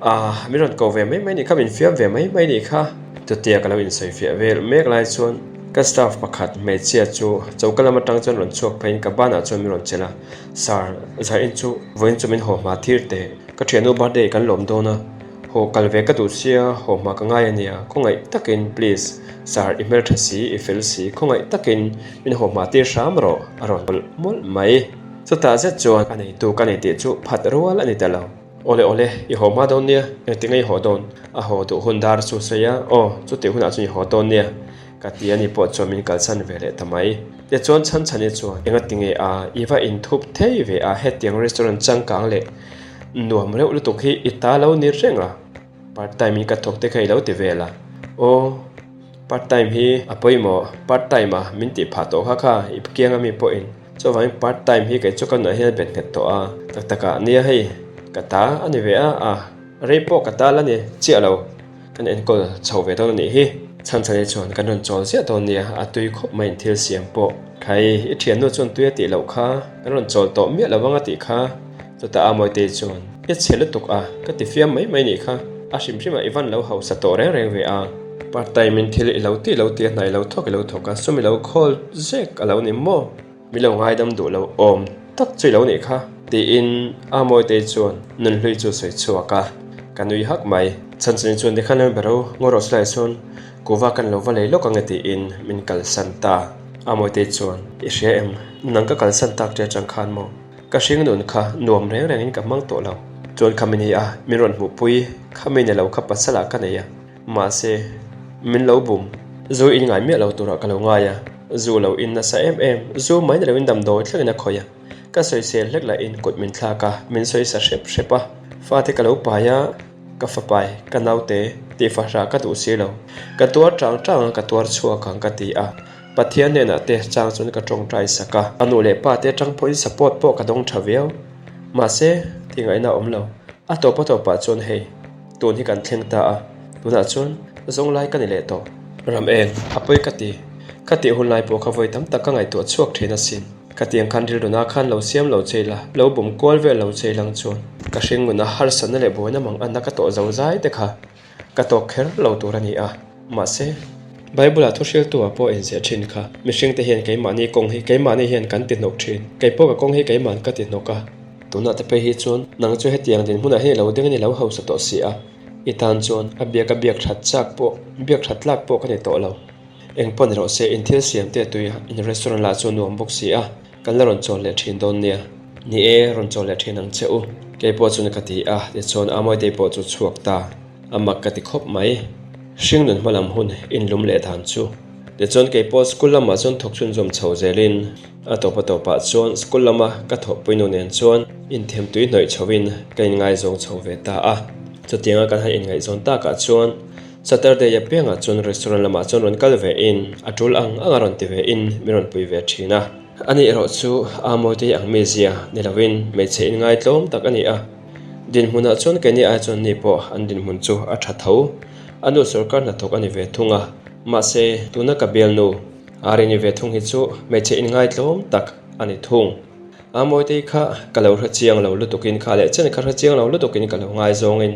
S1: Ah, min rawn ko ve mai mai nih kha, min fiam ve mai mai nih kha. Chutia ka lo insawifiah vel mek lai chuan ka staff pakhat hmeichhia chu choka lam atang chuan rawn chhuak pheiin ka banah chuan min rawn chelh a, Sir, Zain chu vawiin chu min haw hma thir teh, ka thiannu birthday kan lawm dawn a, haw kal ve ka duh sia, haw hma ka ngai a nia, khawngaih takin please, Sir, i hmeltha si, i fel si, khawngaih takin min haw hma tir hram rawh a rawn mawlh mawlh mai. Chutah zet chuan a neitu ka nei tih chu phat rual a ni ta lo. Awle awle, i haw hma dawn nia, engtinge i haw dawn? A haw duh hun dar chu sawi a, aw, chutih hunah chuan i haw dawn nia, ka ti a ni pawh chuan min kalsan ve leh ta mai. Tichuan Chhanchhani chuan, Engatinge a, i va inthup thei ve a, hetiang restaurant changkang leh nuam reuh lutuk hi i ta lo ni reng a, part time in ka thawk te kha i lo ti vel a, aw, part time hi a pawimawh, part time a min tih phah tawh kha kha i kiang ami pawhin. Chuvangin part time hi kei chu ka nunah hian a bet nghet tawh a, tak takah nia hei ka ta a ni ve a, a rei pawh ka ta la ni chiah lo, kan enkawl chho ve dawn a nih hi. Chhanchhani chuan kan rawn chawl ziah dawn nia, a tui khawp mai in thil siam pawh. Khai, i thiannu chuan tui a tih loh kha, kan rawn chawl tawh miah lo ang a tih kha. Chutah a Mawitei chuan, I chhe lutuk a, ka ti fiam mai mai nih kha, a hrim hrimah i van lo hausa tawh reng reng ve a. Part time in thil i lo tih lo tih a hna i lo thawk i lo thawk a, sum i lo khawl zek a lo ni maw? Mi lo ngaidam duh lo awm tak chu i lo nih kha, tiin a Mawitei chuan Nunhlui chu sawi chhuak a, ka nui hak mai. Chhanchani chuan tikhan lo bero ngaw rawh silai chuan kuva kan lo va lei lawk ang e tiin min kalsan ta. A Mawitei chuan, I hria em? Nang ka kalsan tak ṭe aṭang khan maw? Ka hring nun kha nuam reng rengin ka hmang tawh lo. Chuan kha mi ni a, min rawn hmuhpui kha mi ni lo kha pasalah ka nei a. Mahse, min lo bum. Zu in ngai miah lo turah ka lo ngai a. Zu lo in nasa em em, zu mai ni loin damdawi thlengin a khawih a. Ka sawisel hlek lahin kut min thlak a, min sawisa hrep hrep a. Fate ka lo pai a, ka fapai, ka naute tih fahrah ka duh si lo. Ka tuar tang tang a, ka tuar chhuak ang ka ti a. Pathian hnenah te chang chuan ka tawngtai sak a, a nu leh pa te atang pawhin support pawh ka dawng tha viau. Mahse, tih ngaihna a awm lo. A tawp a tawpah chuan hei, tun hi kan thleng ta a, tunah chuan zawng lai ka ni leh tawh. Ram eng, a pawi ka ti. Ka tih hun lai pawh kha vawi tam tak ka ngaihtuah chhuak thin asin. Ka tiang khan rilruna khan lo siam lo che ila, lo bum kual vel lo che ilang chuan ka hringnuna harsatna leh buaina mang anna ka tawh zo zai te kha Ka tawk kher lo tur a ni a, mahse, Bible-ah thu hriltu-ah pawh inziah thin kha, mihringte hian keimahni kawng hi keimahni hian kan ti hnawk thin, kei pawh ka kawng hi keima'n ka ti hnawk a. Tunah te phei hi chuan nang chu hetiang dinhmunah hian i lo ding in i lo hausa tawh si a, i tan chuan a biak a biak that chak pawh, biak that tlak pawh ka ni tawh lo. Eng pawh ni rawh se, in thil siam te tui a, in restaurant lah chu nuam bawk si a, Kan la rawn chawl leh thin dawn nia. Ni e, rawn chawl leh thin ang che u. Kei pawh chuan ka ti a, tichuan Amawitei pawh chu chhuak ta. A mak ka ti khawp mai. Hringnun hma lam hun inlum leh dan chu. Tichuan kei pawh school lamah chuan thawk chhunzawm chho zelin a tawp a tawpah chuan school lama ka thawhpuinu nen chuan inthem tui hnawih chhoin ka inngaizawng chho ve ta a. Chutianga kan han inngaihzawn takah chuan Saturday apiangah chuan restaurant lamah chuan rawn kal ve in a tul ang ang a rawn ti ve in min rawn pui ve thin a. Ani erawh chu Amawitei ang mizia ni lovin hmeichhe inngai tlawm tak a ni a. Dinhmunah chuan keini ai chuan ni pawh an dinhmun chu a tha tho. A nu sawrkar hnathawk a ni ve thung a. Mahse, tuna ka bialnu Arini ve thung hi chu hmeichhe inngai tlawm tak a ni thung. Amawitei kha ka lo hre chiang lo lutukin kha leh chen kha hre chiang lo lutukin ka lo ngaizawngin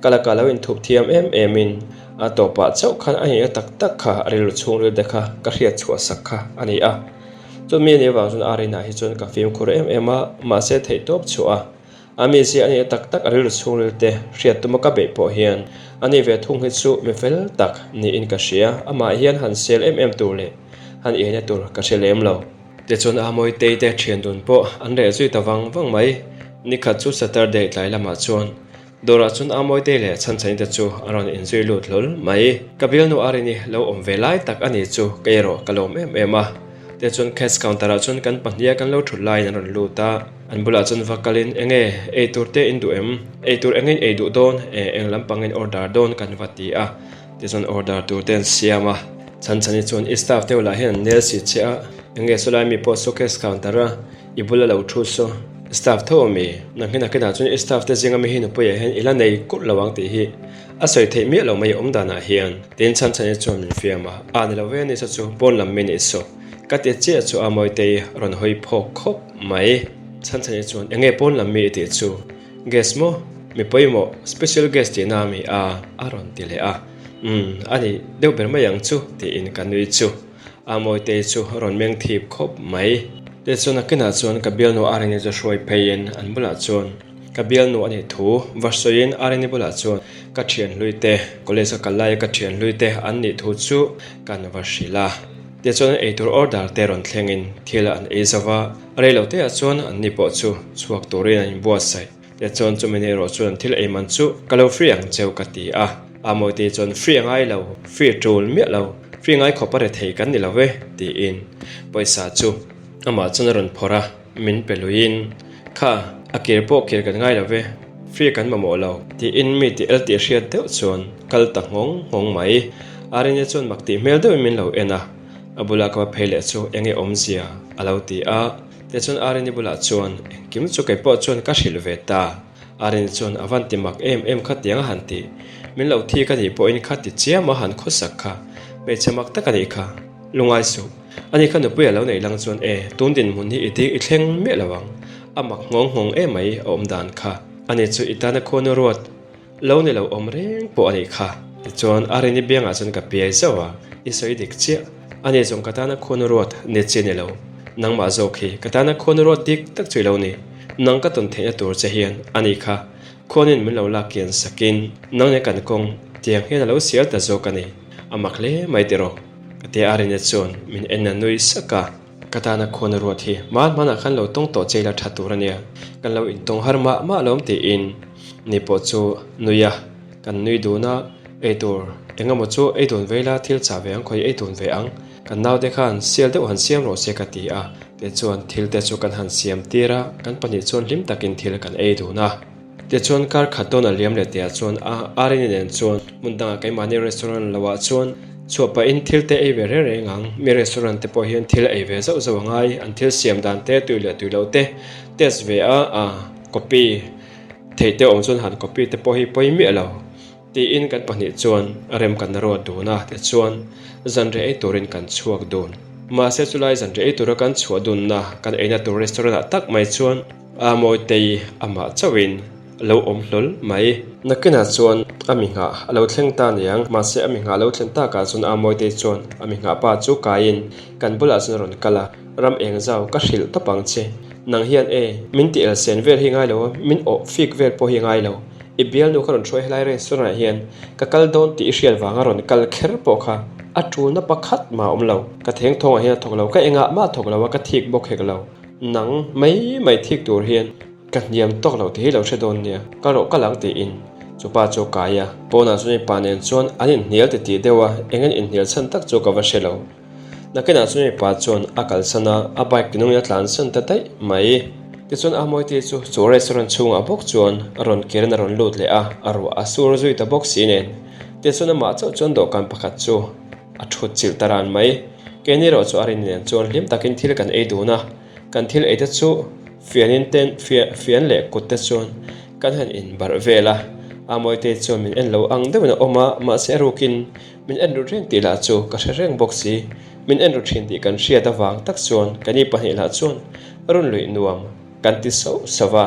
S1: Ka lakah lo inthup thiam em em in a tawpah chauh khan a ngeina tak tak kha a rilru chhungril te kha ka hriat chhuah sak kha a ni a. Chumi a nih avang chuan Arina hi chuan ka fimkhur em em a, mahse theihtawp chhuah a. A mizia a ngeina tak tak a rilru chhungril te hriat tuma ka beih pawh hian a ni ve thung hi chu mi fel tak niin ka hria, amah hian han sel em em tur leh han iaina tur ka hre lem lo. Tichuan Amawitei te thian dun pawh an reh zui ta vang vang mai. Nikhat chu Saturday tlai lamah chuan Dawrah chuan Amawitei leh Chhanchhanite chu a rawn inzui lut hlawl mai. Ka bialnu Arini lo awm ve lai tak a ni chu kei erawh ka lawm em em a. Tichuan cash counter ah chuan kan pahniha kan lo thut laiin an rawn lut a. An bulah chuan va kalin enge ei tur te in duh em? Ei tur engin ei duh dawn? E eng lampangin order dawn kan va ti a. Tichuan order tur te an siam a. Chhanchhani chuan i staff deuh lah hian an nel si che a. Enge sawlai mi pawh saw cash counter a I bula lo thu saw staff tho a mi? Nanghin a kinah chuan i staff te zinga mi hi nupuiah hian i la nei kulh lo ang tih hi a sawi theih miah lo mai awm danah hian. Tin chhan chhan hi chuan min fiam a, a ni lo ve ni saw chu pawn lam mi nih saw ka ti chiah chu a Mawitei rawn hawi phawk khawp mai. Chhan chhan hi chuan enge pawn lam mi i tih chu? Guest maw? Mi pawimawh special guest tihna a mi a? A rawn ti leh a. Umm a ni deuh ber mai ang chu tiin ka nui chu. A Mawitei chu rawn meng thip khawp mai. Tichuan a kinah chuan ka bialnu Arini chu hruai pheiin an bulah chuan ka bialnu a nih thu va sawiin Arini bulah chuan ka thian hlui te, college ka kal laia ka thian hlui te an nih thu chu kan va hrilh a. Tichuan eitur order te rawn thlengin thil an ei zo va, rei lo teah chuan anni pawh chu chhuak turin an inbuatsaih. Tichuan chumi ni erawh chuan thil ei man chu ka lo free ang cheu ka ti a. Amawite chuan free a ngai lo, free a tul miah lo, free ngai khawp a re thei kan ni lo e tiin pawisa chu amah chuan a rawn phawrh a, min pe luiin kha a kir pawh kir kan ngai lo ve, free kan mamawh lo tiin mi tih el tih hriat deuh chuan kal ta nghawng nghawng mai. Arini chuan mak tih hmel deuhin min lo en a, a bula ka va phei leh chu eng nge awmzia a lo ti a. Tichuan Arini bulah chuan engkim chu kei pawh chuan ka hrilh ve ta. Arini chuan a van ti mak em em kha tiang a han ti. Min lo thi ka nih pawhin kha ti chiam a han khawsak kha. Hmeichhe mak tak a nih kha. Lungai suh. Ani kha nupui a lo neih lang chuan e, tun dinhmun hi i ding i thleng miah lo ang. A mak nghawng nghawng em mai a awm dan kha. Ani chu i tana khuanu ruat. Lo ni lo awm reng pawh a nih kha. Tichuan Arini biangah chuan ka piai zauh a, i sawi dik chiah. Ani zawng ka tana khuanu ruat ni chi ni lo. Nangmah zawk hi ka tana khuanu ruat dik tak chu i lo ni. Nang ka tawn theihna tur che hian a ni kha. Khuanin min lo lak kian sakin nang nen kan kawng tiang hian a lo sial ta zawk a ni. A mak hle mai tiraw? Ka tia Arini chuan min en a nui sak a. Ka tana khuan a ruat hi hman hmanah khan lo tawng tawh che ila tha tur a nia, kan lo intawng har mah mah alawm tiin ni pawh chu nui a, kan nui dun a, ei tur eng emaw chu ei dun ve ila thil chah ve ang khawi ei dun ve ang, kan naute khan sial deuh han siam rawh se ka ti a, tichuan thil te chu kan han siam tir a, kan pahnih chuan hlim takin thil kan ei dun a. Tichuan kar khat dawn a liam leh tihah chuan a Arini nen chuan hmun dangah keimahni restaurant loah chuan chhuah pahin thil te ei ve reng reng ang. Mi restaurant te pawh hian thil ei ve zauh zauh a ngai, an thil siam dan te tui leh tui loh te test ve a, a copy theih te awm chuan han copy te pawh hi pawi miah lo. Tiin kan pahnih chuan rem kan ruat dun a, tichuan zanriah ei turin kan chhuak dun. Mahse chulai zanriah ei tura kan chhuah dunna kan eina tur restaurant ah tak mai chuan a Mawitei amah chauhin a lo awm hlawl mai. Nakinah chuan a mi nghah a lo thleng ta niang, mahse a mi nghah a lo thlen takah chuan a Mawitei chuan a mi nghah pa chu kaiin kan bulah chuan a rawn kal a, Ram eng zau ka hrilh tawp ang che, nang hian e, min ti elsen vel hi ngai lo a, min awh fik vel pawh hi ngai lo. I bialnu kha rawn hruai helai restaurant ah hian ka kal dawn tih i hriat vanga rawn kal kher pawh kha a tulna pakhat mah a awm lo. Ka theng thawngah hian a thawk lo, ka engah mah a thawk lo a, ka thik bawk hek lo. Nang mai mai thik tur hian ka hniam tawk lo tih hi lo hre dawn nia, ka rawh kal ang tiin chupa chu a kai a. Pawnah chuan mipa nen chuan an inhnial titih deuh a, eng an inhnial chhan tak chu ka va hre lo. Nakinah chuan mipa chuan a kalsan a, a bike tinungin a tlansan ta daih mai. Tichuan a Mawite chu chu restaurant chhungah bawk chuan a rawn kirin a rawn lut leh a, a ruah a sur zui ta bawk si nen. Tichuan amah chauh chuan dawhkan pakhat chu a thut chilh ta ran mai. Keini erawh chu a rin nen chuan hlim takin thil kan ei dun a, kan thil ei te chu fianin ten fian leh kut te chuan kan han inbarh vel a. A Mawite chuan min en lo ang deuhin a awm a, mahse a rukin Min en ru reng tih lah chu ka hre reng bawk si. Min en ru thin tih kan hriat avang tak chuan ka ni pahnih lah chuan run luih nuam kan ti sauh sauh a.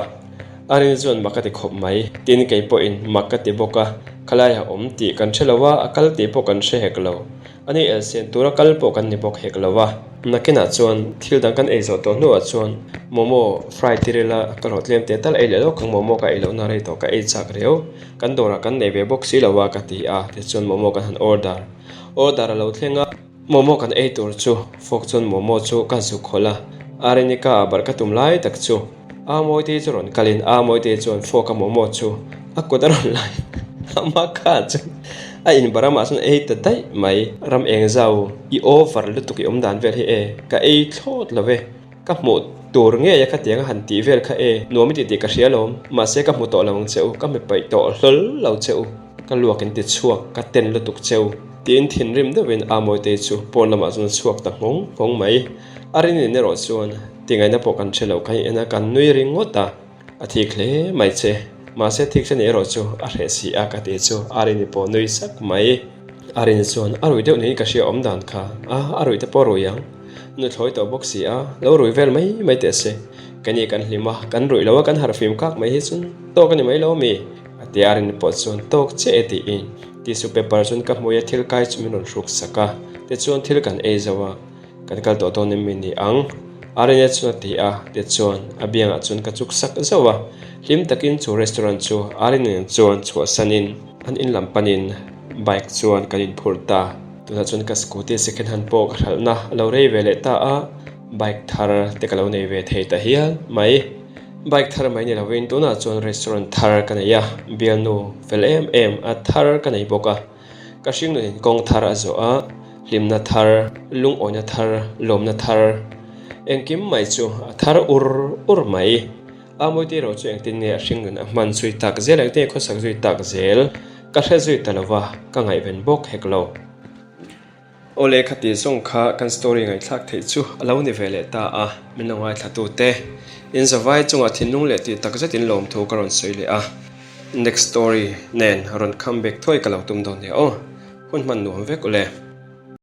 S1: Arini chuan mak a ti khawp mai. Tin, kei pawhin mak ka ti bawk a, khalai a awm tih kan hre lo a, a kal tih pawh kan hre hek lo. Ani elsian tura kal pawh kan ni bawk hek lo a. Nakinah chuan thil dang kan ei zawh tawh hnuah chuan momo fry tir ila ka rawh tlem teh tal ei leh lawk ang momo ka ei lohna rei tawh ka ei chak riau. Kan dawrah kan nei ve bawk si lo a ka ti a, tichuan momo kan han order. Order a lo thleng a, momo kan ei tur chu fork chuan momo chu ka zuk hawlh a, Arenika ah barh ka tum lai tak chu A Mawitei chu rawn kalin A Mawitei chuan fork a momo chu a kut a rawn lai ama kha chu a inbarh amah chuan ei ta daih mai. Ram eng zau i over lutuk i awm dan vel hi e, ka ei thlawt lo ve. Ka hmuh tur ngei a khatiang a han tih vel kha e, nuam i tih tih ka hria alawm, mahse ka hmu tawh lo ang che u, ka hmu paih tawh hlawl lo che u, ka luak in ti chhuak, ka ten lutuk che u. Tiin thinrim deuhin Amawitei chu pawn lamah chuan a chhuak ta nghawng nghawng mai. A rin in erawh chuan tingaihna pawh kan hre lo kha i en a, kan nui ringawt a, a thik hle mai che, mahse thik hre nih erawh chu a hreh si a ka ti chu Arini pawh nui sak mai. Arini chuan a rui deuh niin ka hria awm dan kha, a, a rui te pawh a rui ang. Nuthlawi tawh bawk si a, lo rui vel mai mai teh se. Ka ni kan hlim a, kan ruih lo a, kan harh fim kak mai hi chuan tawk a ni mai lo mi? A ti a, rin pawh chuan tawk chiah e tiin tissue paper chuan ka hmui a thil kai chu min rawn hruk sak a, tichuan thil kan ei zo a, kan kal tawh dawn em mi ni ang? Arina chuan a ti a, tichuan a biangah chuan ka chuk sak zauh a, hlim takin chu restaurant chu Arina nen chuan chhuahsanin an in lam panin bike chuan kan inphurh ta. Tunah chuan ka scooty second hand pawh ka hralhna a lo rei ve leh ta a, bike thar te ka lo nei ve thei ta hial mai. Bike thar mai ni lovin tunah chuan restaurant thar ka nei a, bialnu fel em em a thar ka nei bawk a. Ka hringnunin kawng thar a zawh a, hlimna thar, lungawina thar, lawmna thar engkim mai chu a thar ur ur mai. A mawite erawh chu engtin nge a hringnun a hman zui tak zel, engtin nge khawsak zui tak zel ka hre zui ta lova, ka ngaihven bawk hek lo. Awle khati zawng kha kan story ngaihthlak theih chu a lo ni ve leh ta a, min lo ngaithla tu te in zavai chungah thinlung leh tih tak zetin lawmthu ka rawn sawi leh a, next story nen rawn come back thuai ka lo tum dawn nia aw, hun hman nuam vek ule.